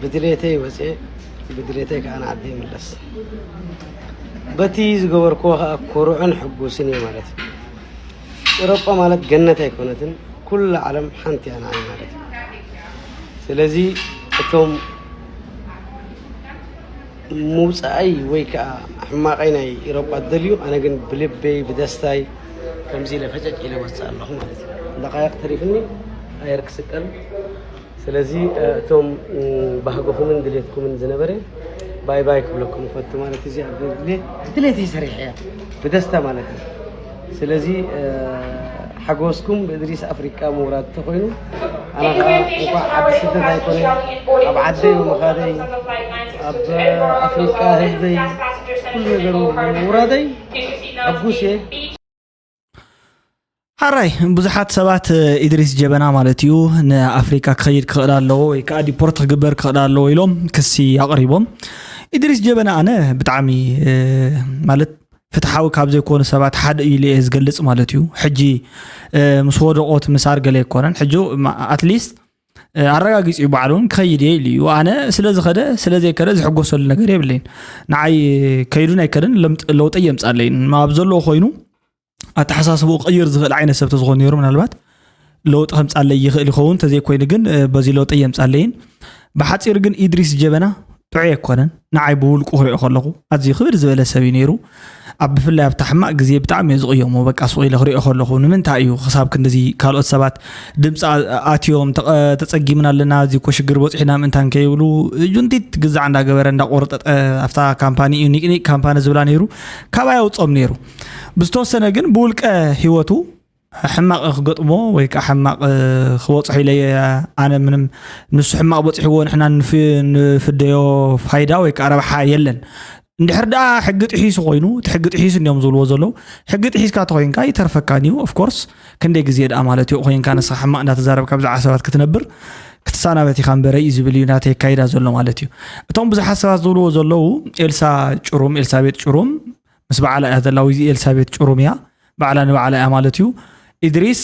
ብድሌተይ ወፅኤ ብድሌተይ ከዓ ንዓደይ ይምለስ። በቲ ዝገበርክዎ ከዓ ኩሩዕን ሕጉስን እየ ማለት እዩ። ኤውሮጳ ማለት ገነት ኣይኮነትን፣ ኩላ ዓለም ሓንቲ እያ ንዓይ ማለት እዩ። ስለዚ እቶም ምውፃኣይ ወይ ከዓ ሕማቐይ ናይ ኤውሮጳ ዝደልዩ፣ ኣነ ግን ብልበይ ብደስታይ ከምዚ ኢለ ፈጨጭ ኢለ ወፅእ ኣለኹ ማለት እዩ። ደቃይቕ ተሪፍኒ ኣየር ክስቀል ስለዚ እቶም ባህግኹምን ድሌትኩምን ዝነበረ ባይ ባይ ክብለኩም እፈቱ ማለት እዚ ኣብ ድሌት ድሌት ይሰሪሕ እያ ብደስታ ማለት እዩ። ስለዚ ሓጎስኩም ብእድሪስ ኣፍሪቃ ምውራድ ተኮይኑ ኣነ ከዓ እንኳዕ ዓዲ ስደት ኣይኮነ ኣብ ዓደይ ብምኻደይ ኣብ ኣፍሪቃ ህዝበይ ኩሉ ነገሩ ምውራደይ ሕጉስ እየ። ሓራይ ብዙሓት ሰባት ኢድሪስ ጀበና ማለት እዩ ንኣፍሪካ ክኸይድ ክኽእል ኣለዎ ወይ ከዓ ዲፖርት ክግበር ክኽእል ኣለዎ ኢሎም ክሲ ኣቕሪቦም። ኢድሪስ ጀበና ኣነ ብጣዕሚ ማለት ፍትሓዊ ካብ ዘይኮኑ ሰባት ሓደ እዩ ኢለ እየ ዝገልፅ ማለት እዩ። ሕጂ ምስ ወደቆት ምሳር ገለ ኣይኮነን። ሕጂ ኣትሊስት ኣረጋጊፂ እዩ ባዕሉ እውን ክኸይድ እየ ኢሉ እዩ። ኣነ ስለ ዝኸደ ስለ ዘይከደ ዝሕጎሰሉ ነገር የብለይን። ንዓይ ከይዱን ኣይከደን ለውጢ የምፃለይን ኣብ ዘለዎ ኮይኑ ኣተሓሳስብኡ ክቕይር ዝኽእል ዓይነት ሰብ ተዝኾን ነይሩ ምናልባት ለውጢ ከምፃለይ ይኽእል ይኸውን። ተዘይኮይኑ ግን በዚ ለውጢ የምፃለይን። ብሓፂር ግን ኢድሪስ ጀበና ጥዑይ ኣይኮነን። ንዓይ ብውልቁ ክሪኦ ከለኹ ኣዝዩ ክብድ ዝበለ ሰብ እዩ ነይሩ። ኣብ ብፍላይ ኣብታ ሕማቕ ግዜ ብጣዕሚ እየ ዝቕየሞ። በቃ ስቕ ኢለ ክሪኦ ከለኹ ንምንታይ እዩ ክሳብ ክንድዚ ካልኦት ሰባት ድምፂ ኣትዮም ተፀጊምና ኣለና እዚ እኮ ሽግር በፂሑና ምእንታን ከይብሉ ጁንቲት ግዛዕ እንዳገበረ እንዳቆርጠጠ ኣብታ ካምፓኒ እዩ ኒቅኒቅ ካምፓኒ ዝብላ ነይሩ ካባይ ኣውፅኦም ነይሩ። ብዝተወሰነ ግን ብውልቀ ሂወቱ ሕማቕ ክገጥሞ ወይ ከዓ ሕማቕ ክበፅሖ ኢለ ኣነ ምንም ንሱ ሕማቕ በፂሕዎ ንሕና ንፍደዮ ፋይዳ ወይ ከዓ ረብሓ የለን። እንድሕር ደኣ ሕጊ ጥሒሱ ኮይኑ እቲ ሕጊ ጥሒሱ እንዲዮም ዝብልዎ ዘለዉ ሕጊ ጥሒስካ ተኮይንካ ይተርፈካን እዩ ኦፍኮርስ። ክንደይ ግዜ ደኣ ማለት እዩ ኮይንካ ንስኻ ሕማቕ እንዳተዛረብካ ብዛዕባ ሰባት ክትነብር ክትሰናበት ኢኻ እምበረ እዩ ዝብል እዩ ናተይ ኣካይዳ ዘሎ ማለት እዩ። እቶም ብዙሓት ሰባት ዝብልዎ ዘለዉ ኤልሳ ጭሩም ኤልሳቤጥ ጭሩም ምስ በዓላ እያ ዘላ ወይ ኤልሳቤጥ ጭሩም እያ ባዕላ ንባዕላ እያ ማለት እዩ። ኢድሪስ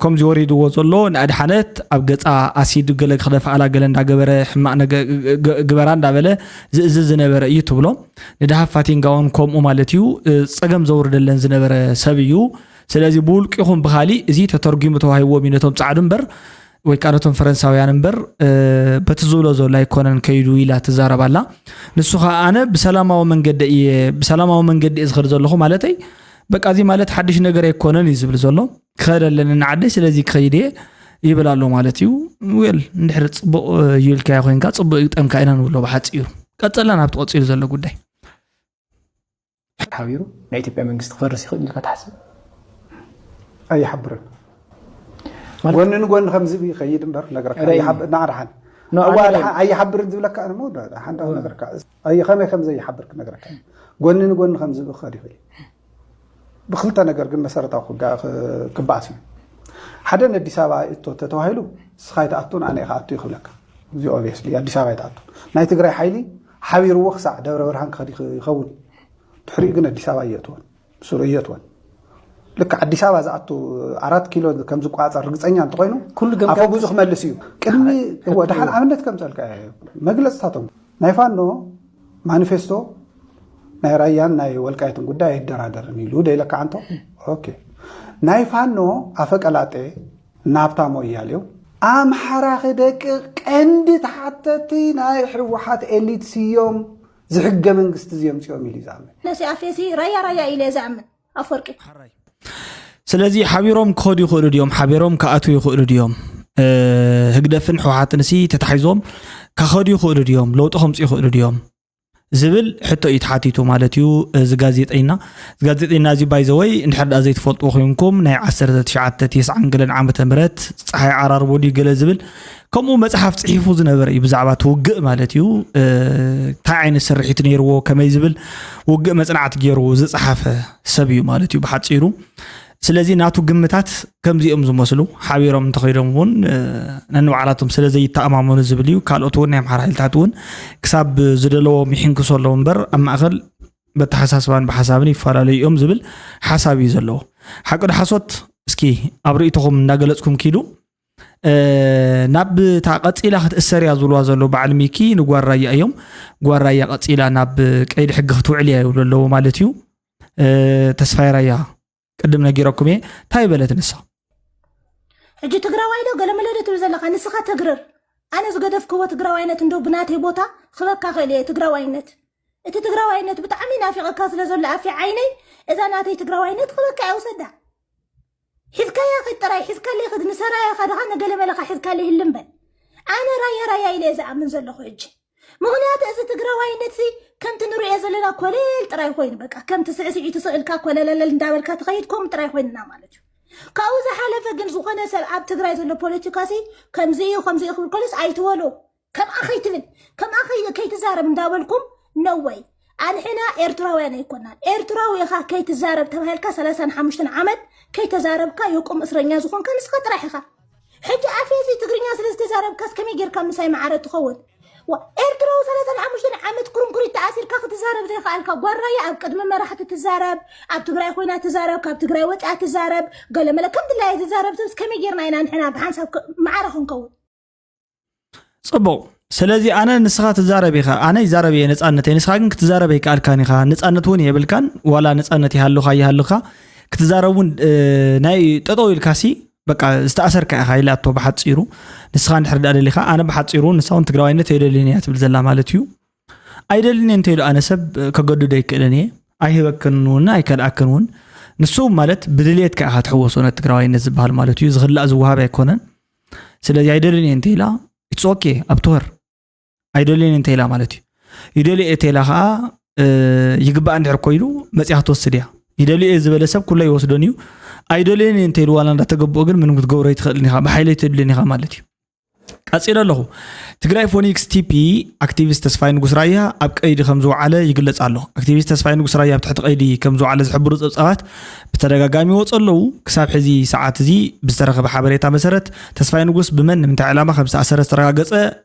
ከምዚ ወሪድዎ ዘሎ ንኣድሓነት ኣብ ገፃ ኣሲድ ገለ ክደፍኣላ ገለ እንዳገበረ ሕማቕ ግበራ እንዳበለ ዝእዝዝ ዝነበረ እዩ ትብሎ። ንድሃብ ፋቲንጋ እውን ከምኡ ማለት እዩ ፀገም ዘውርደለን ዝነበረ ሰብ እዩ። ስለዚ ብውልቂ ይኹን ብኻሊእ እዚ ተተርጒሙ ተዋሂብዎም እዩ ነቶም ፃዕዱ እምበር ወይ ከዓ ነቶም ፈረንሳውያን እምበር በቲ ዝብሎ ዘሎ ኣይኮነን ከይዱ ኢላ ትዛረብ ኣላ። ንሱ ከዓ ኣነ ብሰላማዊ መንገዲ እየ ብሰላማዊ መንገዲ እየ ዝኸድ ዘለኹ ማለተይ በቃ እዚ ማለት ሓድሽ ነገር ኣይኮነን እዩ ዝብል ዘሎ። ክኸድ ኣለኒ ንዓደይ ስለዚ ክኸይድ እየ ይብል ኣሎ ማለት እዩ። ዌል እንድሕር ፅቡቕ ይብልካዮ ኮይንካ ፅቡቕ ይግጠምካ ኢና ንብሎ ብሓፂሩ። ቀፀልና ናብቲ ቀፂሉ ዘሎ ጉዳይ። ሓቢሩ ናይ ኢትዮጵያ መንግስቲ ክፈርስ ይኽእል ኢልካ ትሓስብ? ኣይሓብርን። ጎኒ ንጎኒ ከም ዝብኢ ይኸይድ እምበር ክነግረካ ኣይሓብ- ንዓ ደሓን። እዋ ደሓን ኣይሓብርን ዝብለካ እሞ ደሓን ዳ ክነግረካ። ኣይ ከመይ ከም ዘይሓብር ክነግረካ። ጎኒ ንጎኒ ከም ዝብኢ ክኸድ ይኽእል እዩ። ብክልተ ነገር ግን መሰረታዊ ክጋ- ክ- ክበኣስ እዩ። ሓደ ንኣዲስ ኣበባ እቶ ተተባሂሉ ንስኻ ኣይትኣቱን ኣነ ኢኻ ኣቱ ይኽብለካ። እዚ ኦብቪየስሊ ኣዲስ ኣበባ ኣይትኣቱ። ናይ ትግራይ ሓይሊ ሓቢርዎ ክሳዕ ደብረ ብርሃን ክኸድ ይኽ- ይኸውን። ድሕሪኡ ግን ኣዲስ ኣበባ እየእትወን። ስሩ እየትወን። ልክ ኣዲስ ኣበባ ዝኣቱ ኣራት ኪሎ ከም ዝቋፀር ርግፀኛ እንተኮይኑ ኩሉ ገምጋም ኣፈጉዙ ክመልስ እዩ። ቅድሚ እወ፣ ደሓን ኣብነት ከምፀልካ እየ። መግለፅታቶም ናይ ፋኖ ማኒፌስቶ ናይ ራያን ናይ ወልቃይትን ጉዳይ ኣይደራደርን ኢሉ ደይለካ ዓንቶ። ኦኬ። ናይ ፋኖ ኣፈቀላጤ ናብታሞ እያሌው ኣምሓራ ክደቂ ቀንዲ ተሓተቲ ናይ ህወሓት ኤሊት ስዮም ዝሕገ መንግስቲ ዝየምፅኦም ኢሉ ይዛመ ነሲ ኣፌሲ ራያ ራያ ኢለ ዝኣምን ኣፈወርቂ ስለዚ ሓቢሮም ክኸዱ ይኽእሉ ድዮም? ሓቢሮም ክኣትዉ ይኽእሉ ድዮም? ህግደፍን ሕወሓትን ሲ ተታሒዞም ክኸዱ ይኽእሉ ድዮም? ለውጢ ከምፁ ይኽእሉ ድዮም? ዝብል ሕቶ እዩ ተሓቲቱ ማለት እዩ። እዚ ጋዜጠኛ እዚ ጋዜጠኛ እዚ ባይዘወይ እንድሕር ዳ ዘይትፈልጥዎ ኮይንኩም ናይ ዓሰርተ ትሽዓተ ተስዓን ገለን ዓመተ ምህረት ፀሓይ ዓራርቦ ድዩ ገለ ዝብል ከምኡ መፅሓፍ ፅሒፉ ዝነበረ እዩ ብዛዕባ እቲ ውግእ ማለት እዩ። እንታይ ዓይነት ስርሒት ነይርዎ ከመይ ዝብል ውግእ መፅናዕቲ ገይሩ ዝፀሓፈ ሰብ እዩ ማለት እዩ ብሓፂሩ። ስለዚ ናቱ ግምታት ከምዚኦም ዝመስሉ ሓቢሮም እንተኸይዶም እውን ነንባዕላቶም ስለ ዘይተኣማመኑ ዝብል እዩ። ካልኦት እውን ናይ ኣምሓራ ሓይልታት እውን ክሳብ ዝደለዎም ይሕንክሱ ኣለዉ እምበር ኣብ ማእኸል በተሓሳስባን ብሓሳብን ይፈላለዩ እዮም ዝብል ሓሳብ እዩ ዘለዎ። ሓቂ ዶ ሓሶት እስኪ ኣብ ርእይቶኹም እንዳገለፅኩም ኪዱ። ናብ እታ ቀፂላ ክትእሰር እያ ዝብልዋ ዘለዉ በዓል ሚኪ ንጓል ራያ እዮም። ጓል ራያ ቀፂላ ናብ ቀይዲ ሕጊ ክትውዕል እያ ይብሉ ኣለዉ ማለት እዩ። ተስፋይ ራያ ቅድም ነጊረኩም እየ እንታይ በለት ንሳ? ሕጂ ትግራዋይ ዶ ገለመለ ዶ ትብል ዘለካ ንስኻ ተግርር ኣነ ዝገደፍክዎ ትግራዋይነት እንዶ ብናተይ ቦታ ክበካ ክእል እየ ትግራዋይነት እቲ ትግራዋይነት ብጣዕሚ ናፊቐካ ስለ ዘሎ ኣፊ ዓይነይ እዛ ናተይ ትግራዋይነት ክበካ እያ ውሰዳ ሒዝካያ ኸድ ጥራይ ሒዝካለይ ኸድ ንሰራያ ኸድኻ ነገለመለኻ ሒዝካለይ ህልም በል ኣነ ራያ ራያ ኢለ እየ ዝኣምን ዘለኹ ሕጂ ምኽንያቱ እዚ ትግራዋይነት ሲ ከምቲ ንሪኦ ዘለና ኮለል ጥራይ ኮይኑ በቃ ከምቲ ስዕስዒቱ ስቕ ኢልካ ኮለለለል እንዳበልካ ትኸይድ ከምኡ ጥራይ ኮይንና ማለት እዩ ካብኡ ዝሓለፈ ግን ዝኾነ ሰብ ኣብ ትግራይ ዘሎ ፖለቲካ ሲ ከምዚ እዩ ከምዚ እዩ ክብል ከሎስ ኣይትበሎ ከምኣ ከይትብል ከምኣ ከይ- ከይትዛረብ እንዳበልኩም ነወይ ኣንሕና ኤርትራውያን ኣይኮናን ኤርትራዊ ኢኻ ከይትዛረብ ተባሂልካ ሰላሳን ሓሙሽተን ዓመት ከይተዛረብካ የቁም እስረኛ ዝኾንካ ንስኻ ጥራሕ ኢኻ ሕጂ ኣፌዚ ትግርኛ ስለ ዝተዛረብካስ ከመይ ጌርካ ምሳይ መዓረ ትኸውን ዋ፣ ኤርትራዊ ሰላሳን ሓሙሽተን ዓመት ኩርንኩሪት ተኣሲርካ ክትዛረብ ዘይከኣልካ ጓራየ ኣብ ቅድሚ መራሕቲ ትዛረብ ኣብ ትግራይ ኮይና ትዛረብ ካብ ትግራይ ወፅኣ ትዛረብ ገለመለ ከም ድላየ ዝዛረብ ሰብስ ከመይ ጌርና ኢና ንሕና ብሓንሳብ ክ- መዓረ ክንከውን ፅቡቕ ስለዚ ኣነ ንስኻ ትዛረብ ኢኻ ኣነ ይዛረብ እየ ነፃነተይ ንስኻ ግን ክትዛረብ ኣይከኣልካን ኢኻ ነፃነት እውን የብልካን ዋላ ነፃነት ይሃሉኻ ይሃሉኻ ክትዛረብ እውን እ፣ ናይ ጠጠው ኢልካሲ በቃ ዝተኣሰርካ ኢኻ ኢላቶ ብሓፂሩ ንስኻ እንድሕር ዳ ደሊኻ ኣነ ብሓፂሩ ንሳ እውን ትግራዋይነት የደልየን እያ ትብል ዘላ ማለት እዩ ኣይደልን እየ እንተኢሉ ኣነ ሰብ ከገድዶ ኣይክእልን እየ ኣይህበክን እውን ኣይከልኣክን እውን ንሱ ማለት ብድልየትካ ኢኻ ትሕወሶ ነት ትግራዋይነት ዝበሃል ማለት እዩ ዝኽላእ ዝወሃብ ኣይኮነን ስለዚ ኣይደልን እየ እንተኢላ it's okay up to her ኣይደልን እየ እንተኢላ ማለት እዩ ይደልየ እየ እንተኢላ ከዓ ይግባእ እንድሕር ኮይኑ መፅያ ክትወስድ እያ ይደልየ እየ ዝበለ ሰብ ኩሎ ይወስዶን እዩ ኣይደልየን እየ እንተኢሉ ዋላ እንዳተገብኦ ግን ምንም ክትገብሮ ኣይትኽእልን ኢኻ ብሓይሊ ኣይተድልን ኢኻ ማለት እዩ ቀፂለ ኣለኹ ትግራይ ፎኒክስ ቲፒ ኣክቲቪስት ተስፋይ ንጉስ ራያ ኣብ ቀይዲ ከም ዝወዓለ ይግለፅ ኣሎ ኣክቲቪስት ተስፋይ ንጉስ ራያ ኣብ ትሕቲ ቀይዲ ከም ዝወዓለ ዝሕብሩ ፀብፃባት ብተደጋጋሚ ይወፁ ኣለዉ ክሳብ ሕዚ ሰዓት እዚ ብዝተረኸበ ሓበሬታ መሰረት ተስፋይ ንጉስ ብመን ንምንታይ ዕላማ ከም ዝተኣሰረ ዝተረጋገፀ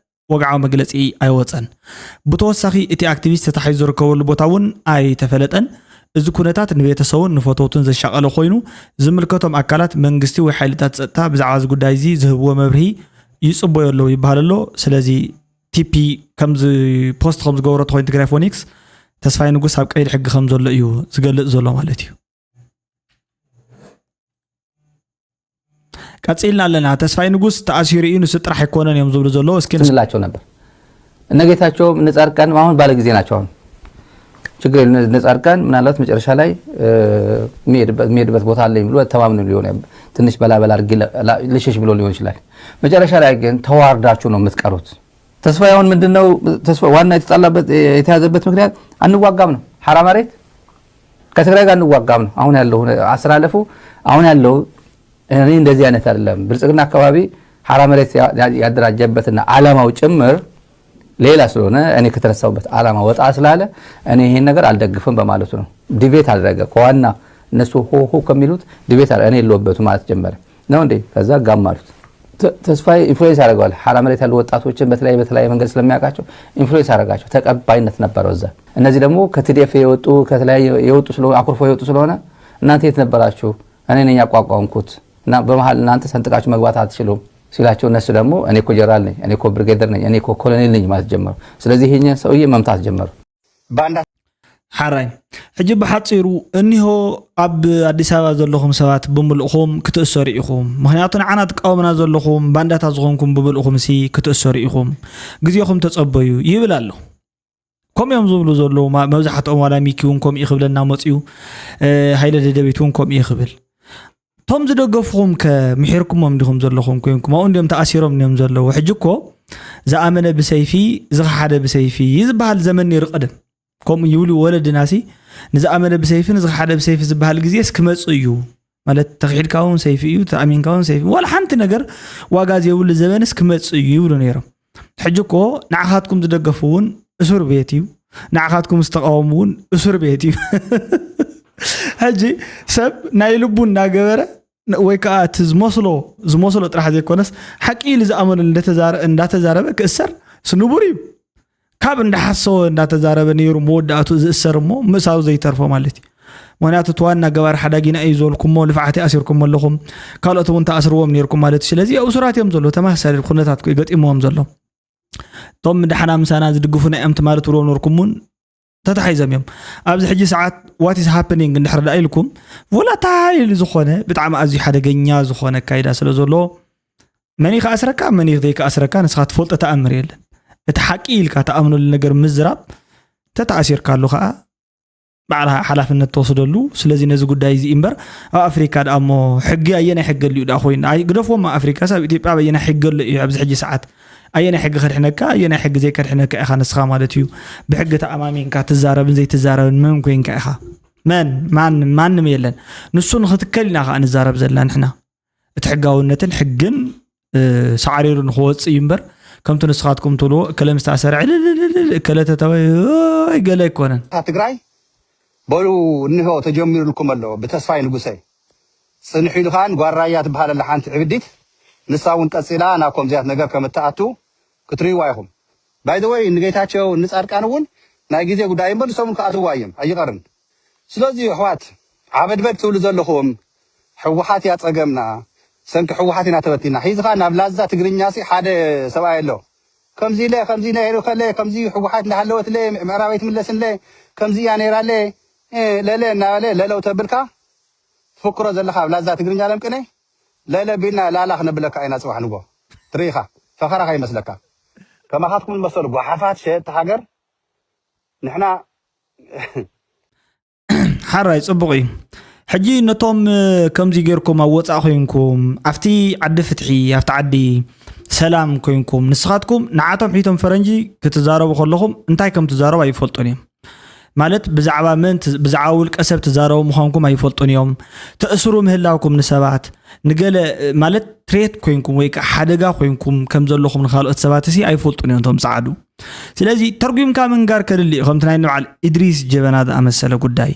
ወግዓዊ መግለፂ ኣይወፀን ብተወሳኺ እቲ ኣክቲቪስት ተታሒዙ ዝርከበሉ ቦታ እውን ኣይተፈለጠን እዚ ኩነታት ንቤተሰቡን ንፈተውቱን ዘሻቐለ ኮይኑ ዝምልከቶም ኣካላት መንግስቲ ወይ ሓይልታት ፀጥታ ብዛዕባ እዚ ጉዳይ እዚ ዝህብዎ መብርሂ ይፅበዮ ኣለዉ ይበሃል ኣሎ ስለዚ ቲፒ ከምዚ ፖስት ከም ዝገበረቶ ኮይኑ ትግራይ ፎኒክስ ተስፋይ ንጉስ ኣብ ቀይዲ ሕጊ ከም ዘሎ እዩ ዝገልፅ ዘሎ ማለት እዩ ቀፂልና ኣለና ተስፋይ ንጉስ ተኣሲሩ እዩ ንሱ ጥራሕ ኣይኮነን እዮም ዝብሉ ዘለዉ እስኪ ንስ- ስንላቸው ነበር እነ ጌታቸው እነ ጻድቃን አሁን ባለ ጊዜ ናቸው አሁን ችግር የለም እነ ጻድቃን ምናልባት መጨረሻ ላይ የሚሄድበት ቦታ አለኝ ብሎ ተማምኖ ሊሆን ትንሽ በላበላ አድርጌ ልሸሽ ብሎ ሊሆን ይችላል መጨረሻ ላይ ግን ተዋርዳችሁ ነው የምትቀሩት ተስፋ አሁን ምንድነው ተስፋ ዋና የተጣላበት የተያዘበት ምክንያት አንዋጋም ነው ሐራ መሬት ከትግራይ ጋር አንዋጋም ነው አሁን ያለው አሰላለፉ አሁን ያለው እኔ እንደዚህ አይነት አይደለም። ብልጽግና አካባቢ ሐራ መሬት ያደራጀበትና ዓላማው ጭምር ሌላ ስለሆነ እኔ ከተነሳሁበት ዓላማ ወጣ ስላለ እኔ ይሄን ነገር አልደግፍም በማለቱ ነው። ዲቤት አደረገ ከዋና እነሱ ሆ ሆ ከሚሉት ዲቤት አደረገ። እኔ የለሁበትም ማለት ጀመረ። ነው እንዴ? ከዛ ጋም አሉት። ተስፋዬ ኢንፍሉዌንስ ያደርገዋል። ሐራ መሬት ያሉ ወጣቶችን በተለያየ በተለያየ መንገድ ስለሚያውቃቸው ኢንፍሉዌንስ ያደርጋቸው፣ ተቀባይነት ነበረው እዛ። እነዚህ ደግሞ ከቲዲኤፍ የወጡ ከተለያየ የወጡ ስለሆነ አኩርፎ የወጡ ስለሆነ እናንተ የት ነበራችሁ? እኔ ነኝ ያቋቋምኩት እና በመሀል እናንተ ሰንጥቃችሁ መግባት አትችሉም ሲላቸው እነሱ ደግሞ እኔ እኮ ጀነራል ነኝ፣ እኔ እኮ ብርጌደር ነኝ፣ እኔ እኮ ኮሎኔል ነኝ ማለት ጀመሩ። ስለዚህ ይሄኛው ሰውዬ መምታት ጀመሩ። ባንዳ ሓራይ ሕጂ ብሓፂሩ እኒሆ ኣብ ኣዲስ ኣበባ ዘለኹም ሰባት ብምልእኹም ክትእሰሩ ኢኹም። ምክንያቱ ንዓና ትቃወምና ዘለኹም ባንዳታት ዝኾንኩም ብምልእኹም ሲ ክትእሰሩ ኢኹም። ግዜኹም ተፀበዩ ይብል ኣሎ። ከምኡ እዮም ዝብሉ ዘለዉ። መብዛሕትኦም ዋላ ሚኪ እውን ከምኡ ክብለና መፅዩ፣ ሃይለ ደደቢት እውን ከምኡ ክብል። እቶም ዝደገፍኹም ከ ምሒርኩሞም ዲኹም ዘለኹም ኮይንኩም? ኣብኡ እንዲዮም ተኣሲሮም እዮም ዘለዉ። ሕጂ እኮ ዝኣመነ ብሰይፊ ዝኸሓደ ብሰይፊ ዝበሃል ዘመን ነይሩ ቀደም። ከምኡ ይብሉ ወለድና ሲ ንዝኣመነ ብሰይፊ ንዝኸሓደ ብሰይፊ ዝበሃል ግዜስ ክመፅእ እዩ። ማለት ተኽሒድካ እውን ሰይፊ እዩ፣ ተኣሚንካ እውን ሰይፊ፣ ዋላ ሓንቲ ነገር ዋጋ ዘይብሉ ዘበንስ ክመፅእ እዩ ይብሉ ነይሮም። ሕጂ እኮ ንዓኻትኩም ዝደገፉ እውን እሱር ቤት እዩ፣ ንዓኻትኩም ዝተቃወሙ እውን እሱር ቤት እዩ። ሕጂ ሰብ ናይ ልቡ እናገበረ ወይ ከዓ እቲ ዝመስሎ ዝመስሎ ጥራሕ ዘይኮነስ ሓቂ ኢሉ ዝኣመነሉ እንዳተዛረበ ክእሰር ንቡር እዩ። ካብ እንዳሓሰወ እንዳተዛረበ ነይሩ መወዳእቱ ዝእሰር እሞ ምእሳሩ ዘይተርፎ ማለት እዩ። ምክንያቱ እቲ ዋና ገባር ሓዳጊና እዩ ዝበልኩሞ ልፍዓት ኣሲርኩም ኣለኹም፣ ካልኦት እውን ተኣስርዎም ነይርኩም ማለት እዩ። ስለዚ እሱራት እዮም ዘሎ ተመሳሳሊ ኩነታት ገጢምዎም ዘሎ። እቶም ድሓና ምሳና ዝድግፉና እዮም ትማሊ ትብልዎ ነበርኩም እውን ተታሒዞም እዮም። ኣብዚ ሕጂ ሰዓት what is happening እንድሕር ደኣ ኢልኩም ቮላታይል ዝኾነ ብጣዕሚ ኣዝዩ ሓደገኛ ዝኾነ ኣካይዳ ስለ ዘሎ መን እዩ ክኣስረካ መን እዩ ዘይክኣስረካ ንስኻ ትፈልጦ ተኣምር የለን። እቲ ሓቂ ኢልካ ተኣምነሉ ነገር ምዝራብ ተተኣሲርካሉ ከዓ ባዕልኻ ሓላፍነት ትወስደሉ። ስለዚ ነዚ ጉዳይ እዚ እምበር ኣብ ኣፍሪካ ደኣ እሞ ሕጊ ኣየናይ ሕጊ ኣልዩ ደኣ ኮይኑ ግደፍዎም። ኣብ ኣፍሪካ ኣብ ኢትዮጵያ ኣየናይ ሕጊ ኣሎ እዩ ኣብዚ ሕጂ ሰዓት ኣየናይ ሕጊ ከድሕነካ ኣየናይ ሕጊ ዘይከድሕነካ ኢኻ ንስኻ ማለት እዩ። ብሕጊ ተኣማሚንካ ትዛረብን ዘይትዛረብን መን ኮይንካ ኢኻ? መን ማንም ማንም የለን። ንሱ ንክትከል ኢና ከዓ ንዛረብ ዘለና ንሕና። እቲ ሕጋውነትን ሕግን ሳዕሪሩ ንክወፅእ እዩ እምበር ከምቲ ንስኻትኩም ትብልዎ እከለ ምስ ተኣሰረ ዕልልልልል እከለ ተተወ ገለ ኣይኮነን። ትግራይ በሉ እንሆ ተጀሚሩልኩም ኣሎ ብተስፋይ ንጉሰ። ፅንሑ ኢሉ ከዓ ንጓል ራያ ትበሃል ኣላ ሓንቲ ዕብዲት፣ ንሳ እውን ቀፂላ ናብ ከምዚያት ነገር ከም እትኣቱ ክትርእይዋ ኢኹም። ባይ ዘ ወይ ንጌታቸው ንፃድቃን እውን ናይ ግዜ ጉዳይ እምበር ንሶም እውን ክኣትውዋ እዮም ኣይቐርን። ስለዚ ኣሕዋት ዓበድበድ ትብሉ ዘለኹም ህወሓት እያ ፀገምና፣ ሰንኪ ህወሓት ኢና ተበቲና። ሒዚ ከዓ ናብ ላዛ ትግርኛ ሲ ሓደ ሰብኣይ ኣሎ ከምዚ ኢለ ከምዚ ነይሩ ከለ ከምዚ ህወሓት እንዳሃለወት ለ ምዕራብ ኣይትምለስን ለ ከምዚ እያ ነይራ ለ ለለ እናበለ ለለው ተብልካ ትፍክሮ ዘለካ ኣብ ላዛ ትግርኛ ለምቅነ ለለ ቢልና ላላ ክነብለካ ኢና ፅባሕ ንጎ ትርኢኻ ፈኸራ ከይመስለካ ከማኻትኩም ዝመሰሉ ጓሓፋት ሸየጥቲ ሃገር ንሕና ሓራይ ፅቡቕ እዩ። ሕጂ ነቶም ከምዚ ጌርኩም ኣብ ወፃእ ኮይንኩም ኣብቲ ዓዲ ፍትሒ ኣብቲ ዓዲ ሰላም ኮይንኩም ንስኻትኩም ንዓቶም ሒቶም ፈረንጂ ክትዛረቡ ከለኹም እንታይ ከም ትዛረቡ ኣይፈልጡን እዮም። ማለት ብዛዕባ መን ብዛዕባ ውልቀ ሰብ ትዛረቡ ምዃንኩም ኣይፈልጡን እዮም። ተእስሩ ምህላውኩም ንሰባት ንገለ ማለት ትሬት ኮይንኩም ወይ ከዓ ሓደጋ ኮይንኩም ከም ዘለኹም ንካልኦት ሰባት ሲ ኣይፈልጡን እዮም እቶም ፀዓዱ። ስለዚ ተርጒምካ ምንጋር ከድሊ እዩ ከምቲ ናይ ንበዓል ኢድሪስ ጀበና ዝኣመሰለ ጉዳይ።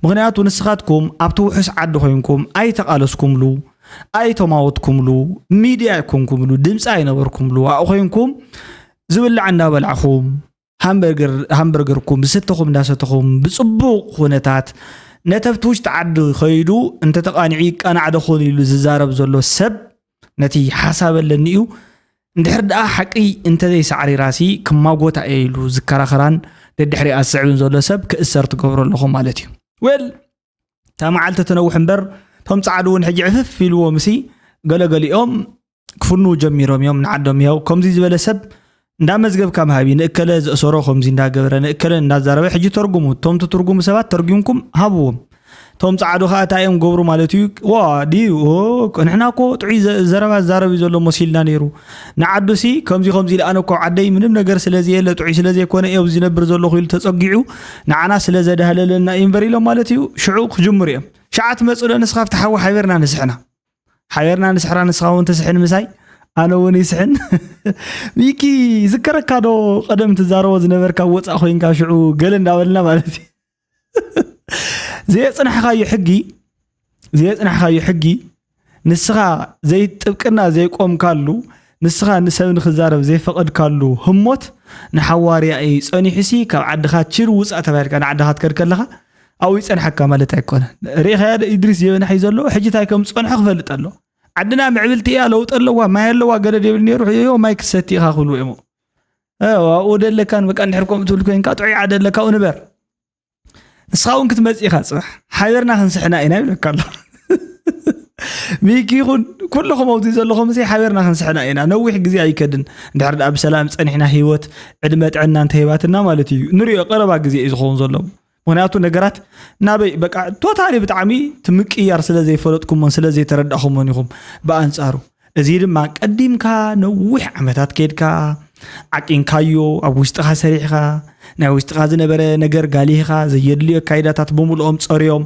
ምኽንያቱ ንስኻትኩም ኣብቲ ውሑስ ዓዲ ኮይንኩም ኣይተቓለስኩምሉ፣ ኣይተማወትኩምሉ፣ ሚድያ ኣይኮንኩምሉ፣ ድምፂ ኣይነበርኩምሉ፣ ኣብኡ ኮይንኩም ዝብላዕ እንዳበላዕኹም ሃምበርገርኩም ዝስተኹም እንዳሰተኹም ብፅቡቕ ኩነታት ነተብቲ ውሽጢ ዓዲ ከይዱ እንተተቓኒዑ ይቃናዕ ዶ ኾን ኢሉ ዝዛረብ ዘሎ ሰብ ነቲ ሓሳብ ኣለኒ እዩ። እንድሕር ደኣ ሓቂ እንተዘይሳዕሪራሲ ክማጎታ እየ ኢሉ ዝከራኸራን ደድሕሪኣ ዝስዕብን ዘሎ ሰብ ክእሰር ትገብሮ ኣለኹ ማለት እዩ። ዌል እታ መዓልቲ ትነውሕ እምበር እቶም ፃዕዱ እውን ሕጂ ዕፍፍ ኢልዎም ሲ ገለገሊኦም ክፍንዉ ጀሚሮም እዮም ንዓዶም ይኸው ከምዚ ዝበለ ሰብ እንዳመዝገብካ ምሃብ እዩ ንእከለ ዘእሰሮ ከምዚ እንዳገበረ ንእከለ እንዳዛረበ ሕጂ ተርጉሙ እቶም ትትርጉሙ ሰባት ተርጉምኩም ሃብዎም እቶም ፃዕዱ ከዓ እንታይ እዮም ገብሩ ማለት እዩ ዋ ድዩ ንሕና እኮ ጥዑይ ዘረባ ዛረብ እዩ ዘሎ መሲልና ነይሩ ንዓዱ ሲ ከምዚ ከምዚ ኢለ ኣነ እኮ ዓደይ ምንም ነገር ስለ ዘየለ ጥዑይ ስለ ዘይኮነ እየ ዝነብር ዘለኹ ኢሉ ተፀጊዑ ንዓና ስለ ዘዳህለለና እዩ እምበር ኢሎም ማለት እዩ ሽዑ ክጅምሩ እዮም ሸዓ ትመፅእ ዶ ንስኻ ኣብቲ ሓዊ ሓቢርና ንስሕና ሓቢርና ንስሕራ፣ ንስኻ እውን ትስሕን ምሳይ፣ ኣነ እውን ይስሕን። ሚኪ፣ ዝከረካ ዶ ቀደም ትዛረቦ ዝነበርካ ወፃእ ኮይንካ ሽዑ ገለ እንዳበልና ማለት እዩ። ዘየፅናሕካዮ ሕጊ፣ ዘየፅናሕካዮ ሕጊ፣ ንስኻ ዘይጥብቅና ዘይቆምካሉ፣ ንስኻ ንሰብ ንክዛረብ ዘይፈቐድካሉ ህሞት፣ ንሓዋርያ እዩ ጸኒሑሲ ካብ ዓድኻ ችር ውጻእ ተባሂልካ ንዓድኻ ትከድ ከለኻ ኣብኡ ይጸንሐካ ማለት ኣይኮነን። ርኢኻዮ ዶ ኢድሪስ ጀበና ሒዙ ዘሎ? ሕጂ እንታይ ከም ዝጸንሖ ክፈልጥ ኣሎ። ዓድና ምዕብልቲ እያ፣ ለውጢ ኣለዋ፣ ማይ ኣለዋ፣ ገደድ የብል ነይሩ፣ ሕዮ ማይ ክትሰቲ ኢኻ ክብሉ እዮም። እ፣ ኣብኡ ደለካን በቃ እንድሕር ከምኡ ትብል ኮይንካ ጥዑይ ዓዲ ኣለካ ኣብኡ ንበር። ንስኻ እውን ክትመጽእ ኢኻ ጽባሕ። ሓቢርና ክንስሕና ኢና ይብለካ ኣሎ። ሚኪ ይኹን ኩልኹም ኣብዚ ዘለኹም እዚ ሓቢርና ክንስሕና ኢና። ነዊሕ ግዜ ኣይከድን። እንድሕር ደኣ ብሰላም ጸኒሕና ህይወት ዕድመ ጥዕና እንተሂባትና ማለት እዩ። ንሪኦ ቀረባ ግዜ እዩ ዝኸውን ዘሎ። ምኽንያቱ ነገራት ናበይ በቃ ቶታሊ ብጣዕሚ እቲ ምቅያር ስለ ዘይፈለጥኩሞን ስለ ዘይተረዳእኹሞን ኢኹም። ብኣንጻሩ እዚ ድማ ቀዲምካ ነዊሕ ዓመታት ከይድካ ዓቂንካዮ፣ ኣብ ውሽጥኻ ሰሪሕኻ፣ ናይ ውሽጥኻ ዝነበረ ነገር ጋሊህኻ፣ ዘየድልዮ ኣካይዳታት ብምልኦም ጸርዮም፣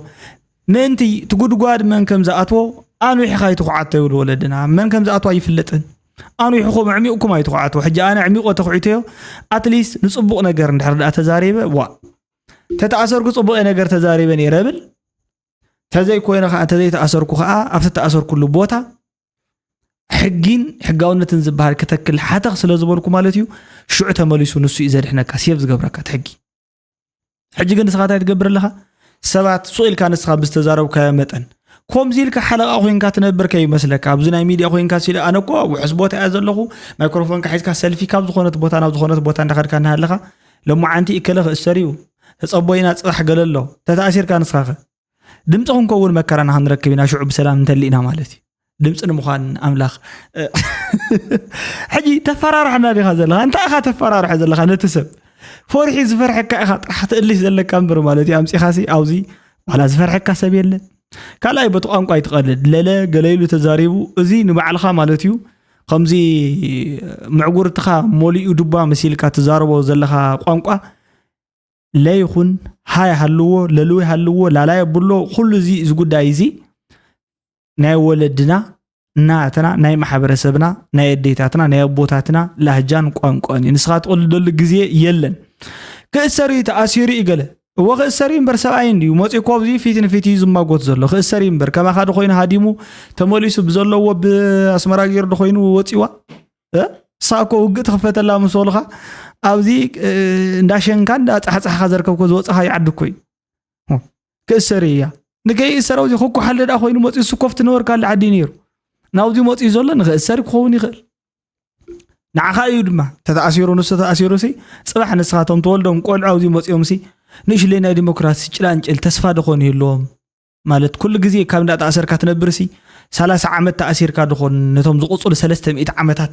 ምእንቲ እቲ ጉድጓድ መን ከም ዝኣትዎ ኣንዊሕኻ ኣይትኹዓቶ ይብሉ ወለድና። መን ከም ዝኣትዎ ኣይፍለጥን። ኣንዊሕኹም ኣዕሚቕኩም ኣይትኹዓቶ። ሕጂ ኣነ ኣዕሚቖ ተኹዒተዮ፣ ኣትሊስት ንጽቡቕ ነገር እንድሕር ደኣ ተዛሪበ፣ ዋ፣ ተተኣሰርኩ ጽቡቕ ነገር ተዛሪበ ነይረ ብል። ተዘይኮይነ ኸዓ፣ ተዘይተኣሰርኩ ኸዓ ኣብቲ ተኣሰርኩሉ ቦታ ሕጊን ሕጋውነትን ዝበሃል ክተክል ሓተኽ ስለ ዝበልኩ ማለት እዩ። ሽዑ ተመሊሱ ንሱ እዩ ዘድሕነካ፣ ሴፍ ዝገብረካ እቲ ሕጊ። ሕጂ ግን ንስኻ እንታይ ትገብር ኣለኻ? ሰባት ሱቕ ኢልካ ንስኻ ብዝተዛረብካዮ መጠን ከምዚ ኢልካ ሓለቓ ኮይንካ ትነብር ከይመስለካ። ኣብዚ ናይ ሚድያ ኮይንካ ሲለ ኣነ እኮ ውሑስ ቦታ እያ ዘለኹ፣ ማይክሮፎንካ ሒዝካ ሰልፊ ካብ ዝኾነት ቦታ ናብ ዝኾነት ቦታ እንዳኸድካ እናሃለኻ፣ ሎማዓንቲ እከለ ክእሰር እዩ፣ ተጸቦ ኢና፣ ጽባሕ ገለ ኣሎ፣ ተተኣሲርካ ንስኻ ኸ? ድምፂ ክንከውን መከራና ክንረክብ ኢና፣ ሽዑ ብሰላም እንተሊእና ማለት እዩ። ድምፂ ንምዃን ኣምላኽ። ሕጂ ተፈራርሐና ዲኻ ዘለኻ? እንታይ ኢኻ ተፈራርሐ ዘለኻ ነቲ ሰብ? ፈሪሒ ዝፈርሐካ ኢኻ ጥራሕ ትእልሽ ዘለካ እምበር ማለት እዩ። ኣምፂኻሲ ኣብዚ ዋላ ዝፈርሐካ ሰብ የለ። ካልኣይ በቲ ቋንቋ ኣይትቐልድ። ለለ ገለ ኢሉ ተዛሪቡ፣ እዚ ንባዕልኻ ማለት እዩ። ከምዚ ምዕጉርትኻ ሞሊኡ ዱባ መሲልካ ትዛረቦ ዘለኻ ቋንቋ ለይኹን ሃይ ሃልዎ፣ ለልዊ ሃልዎ፣ ላላይ ኣብሎ፣ ኩሉ እዚ፣ እዚ ጉዳይ እዚ ናይ ወለድና፣ ናትና፣ ናይ ማሕበረሰብና፣ ናይ ኣዴታትና፣ ናይ ኣቦታትና ላህጃን ቋንቋን እዩ። ንስኻ ትቕልደሉ ግዜ የለን። ክእሰር እዩ፣ ተኣሲሩ እዩ ገለ። እወ ክእሰር እዩ እምበር ሰብኣይ እንድዩ። መፂኡ እኮ ኣብዚ ፊት ንፊት እዩ ዝማጎት ዘሎ። ክእሰር እዩ እምበር። ከማኻ ዶ ኮይኑ ሃዲሙ ተመሊሱ ብዘለዎ ብኣስመራ ገይሩ ዶ ኮይኑ ወፂዋ? እ? ንስኻ እኮ ውግእ ትኽፈተላ ምስ በሉኻ፣ ኣብዚ፣ እ፣ እንዳሸንካ እንዳጻሕጻሕካ ዘርከብኮ ዝወጻኻዮ ዓዲ እኮ እዩ። እ፣ ክእሰር እያ። ንከይእሰር ኣብዚ ክኳሓል ደኣ ኮይኑ መጺኡ፣ ንሱ ኮፍ ትነበርካሉ ዓዲ እዩ ነይሩ። ናብዚ መጺኡ ዘሎ ንኽእሰር ክኸውን ይኽእል። ንዓኻ እዩ ድማ ተተኣሲሩ፣ ንሱ ተኣሲሩ ሲ፣ ጽባሕ ንስኻ እቶም ተወልዶም ቆልዑ ኣብዚ መጺኦም ሲ፣ ንእሽለይ ናይ ዲሞክራሲ ጭላንጭል ተስፋ ዶ ኾን ይህልዎም? ማለት ኩሉ ግዜ ካብ እንዳተኣሰርካ ትነብር ሲ፣ ሰላሳ ዓመት ተኣሲርካ ዶ ኾን ነቶም ዝቕጽሉ ሰለስተ ሚእቲ ዓመታት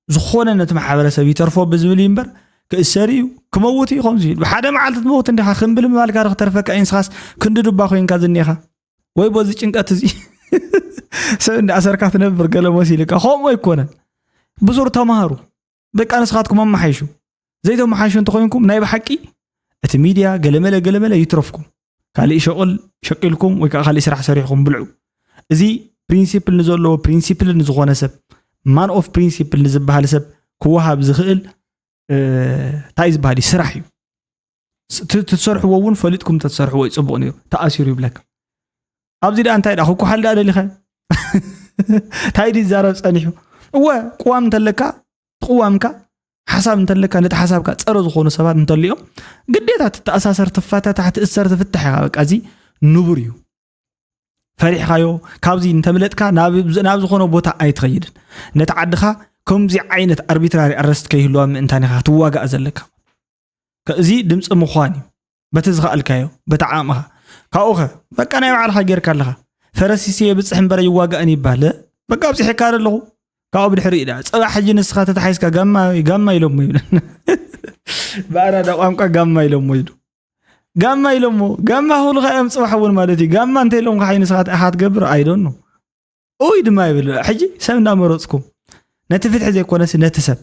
ዝኾነ ነቲ ማሕበረሰብ ይተርፎ ብዝብል እዩ እምበር፣ ክእሰር እዩ፣ ክመውት እዩ ከምዚ ኢሉ። ብሓደ መዓልቲ ትመውት እንዲኻ፣ ክምብል ምባልካ ዶ ክተርፈካ እዩ፣ ንስኻስ ክንዲ ዱባ ኮይንካ ዝኒኻ? ወይ በዚ ጭንቀት እዚ ሰብ እንዳኣሰርካ ትነብር ገለ መሲልካ፣ ከምኡ ኣይኮነን። ብሱር ተማሃሩ። በቃ ንስኻትኩም ኣመሓይሹ። ዘይተመሓይሹ እንተኾይንኩም ናይ ብሓቂ እቲ ሚድያ ገለመለ ገለመለ ይትረፍኩም። ካልእ ሸቕል ሸቂልኩም ወይ ከዓ ካልእ ስራሕ ሰሪሕኩም ብልዑ። እዚ ፕሪንሲፕል ንዘለዎ፣ ፕሪንሲፕል ንዝኾነ ሰብ፣ ማን ኦፍ ፕሪንሲፕል ንዝበሃል ሰብ ክወሃብ ዝኽእል፣ እ፣ እንታይ ዝበሃል እዩ? ስራሕ እዩ። ስ-፣ ት-፣ ትሰርሕዎ እውን ፈሊጥኩም ተትሰርሕዎ እዩ ጽቡቕ ነይሩ። ተኣሲሩ ይብለካ። ኣብዚ ደኣ እንታይ ደኣ ክኳሓል ደኣ ደሊኻ? እንታይ ድዩ ይዛረብ ጸኒሑ? እወ፣ ቅዋም እንተለካ፣ ቅዋምካ፣ ሓሳብ እንተለካ፣ ነቲ ሓሳብካ ጸረ ዝኾኑ ሰባት እንተልዮም፣ ግዴታ ትተኣሳሰር፣ ትፈታታሕ፣ ትእሰር፣ ትፍታሕ ኢኻ። በቃ፣ እዚ ንቡር እዩ። ፈሪሕኻዮ፣ ካብዚ እንተምለጥካ፣ ናብ፣ ናብ ዝኾነ ቦታ ኣይትኸይድን። ነቲ ዓድኻ ከምዚ ዓይነት ኣርቢትራሪ ኣረስት ከይህልዋ ምእንታን ኢኻ ትዋጋእ ዘለካ። ከ-፣ እዚ ድምፂ ምዃን እዩ። በቲ ዝኸኣልካዮ፣ በቲ ዓቕምኻ። ካብኡ ኸ፣ በቃ ናይ ባዕልኻ ጌርካ ኣለኻ። ፈረስ ይስየ ይብፅሕ እምበር ኣይዋጋእን ይባል። በቃ ኣብፂሐካ ዶ ኣለኹ። ካብኡ ብድሕሪኡ ደኣ፣ ፅባሕ ሕጂ ንስኻ ተታሒዝካ ጋማ፣ ጋማ ኢሎሞ ይብለን። ብኣራዳ ቋንቋ ጋማ ኢሎሞ ኢሉ። ጋማ ኢሎሞ፣ ጋማ ክብሉኻ እዮም ፅባሕ እውን ማለት እዩ። ጋማ እንተ ኢሎምካ ሓይ ንስኻ ኢኻ ትገብር፣ I don't know። ኡይ ድማ ይብል። ሕጂ ሰብ እንዳመረፅኩም፣ ነቲ ፍትሒ ዘይኮነሲ ነቲ ሰብ።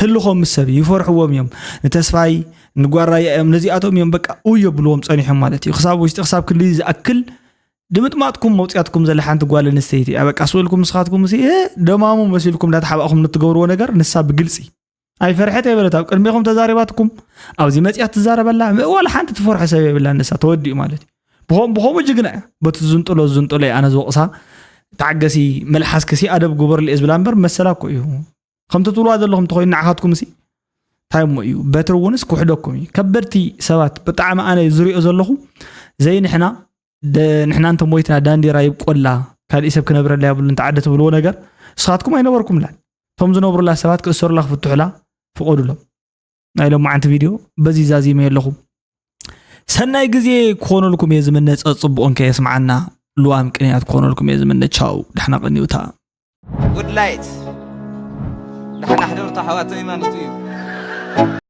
ህልኾም ምስ ሰብ ይፈርሕዎም እዮም። ንተስፋይ፣ ንጓራያ እዮም፣ ነዚኣቶም እዮም በቃ ኡይ የብልዎም ጸኒሖም ማለት እዩ። ክሳብ ውሽጢ፣ ክሳብ ክንዲ ዝኣክል ድምጥማጥኩም መውፅያትኩም ዘለ ሓንቲ ጓል ኣንስተይቲ እያ። በቃ ስበልኩም ንስኻትኩም ሲ ደማሙ መሲልኩም እንዳተሓባእኹም ንትገብርዎ ነገር ንሳ ብግልፂ ኣይፈርሐት ኣይበለት ኣብ ቅድሜኹም ተዛሪባትኩም። ኣብዚ መፅያ ትዛረበላ ዋላ ሓንቲ ትፈርሖ ሰብ የብላ። ንሳ ተወዲኡ ማለት እዩ። ብኸም ብኸምኡ ጅግና እያ። በቲ ዝንጥሎ ዝንጥሎ እየ ኣነ ዝወቕሳ። ተዓገሲ፣ መልሓስክሲ ኣደብ ግበርሉ እየ ዝብላ እምበር መሰላ እኮ እዩ። ከምቲ ትብልዋ ዘለኹም ተኮይኑ ንዓኻትኩም ሲ እንታይ እሞ እዩ? በትሪ እውንስ ክውሕደኩም እዩ። ከበድቲ ሰባት ብጣዕሚ ኣነ ዝሪኦ ዘለኹ ዘይንሕና ንሕና እንተ ሞይትና ዳንዴራ ይብቆላ፣ ካልእ ሰብ ክነብረላ የብሉ እንተ ዓዲ ትብልዎ ነገር ንስኻትኩም ኣይነበርኩምላ። እቶም ዝነብሩላ ሰባት ክእሰሩላ ክፍትሑላ ፍቐዱሎም። ናይ ሎማዓንቲ ቪድዮ በዚ ዛዚመ ኣለኹ። ሰናይ ግዜ ክኾነልኩም እየ ዝምነ። ጸጽቡቕ እንከ የስምዓና። ልዋም ቅንያት ክኾነልኩም እየ ዝምነ። ቻው፣ ደሕና ቅንዩታ። ጉድ ላይት ደሕና ሕደሩ ኣሕዋተይ ማለት እዩ።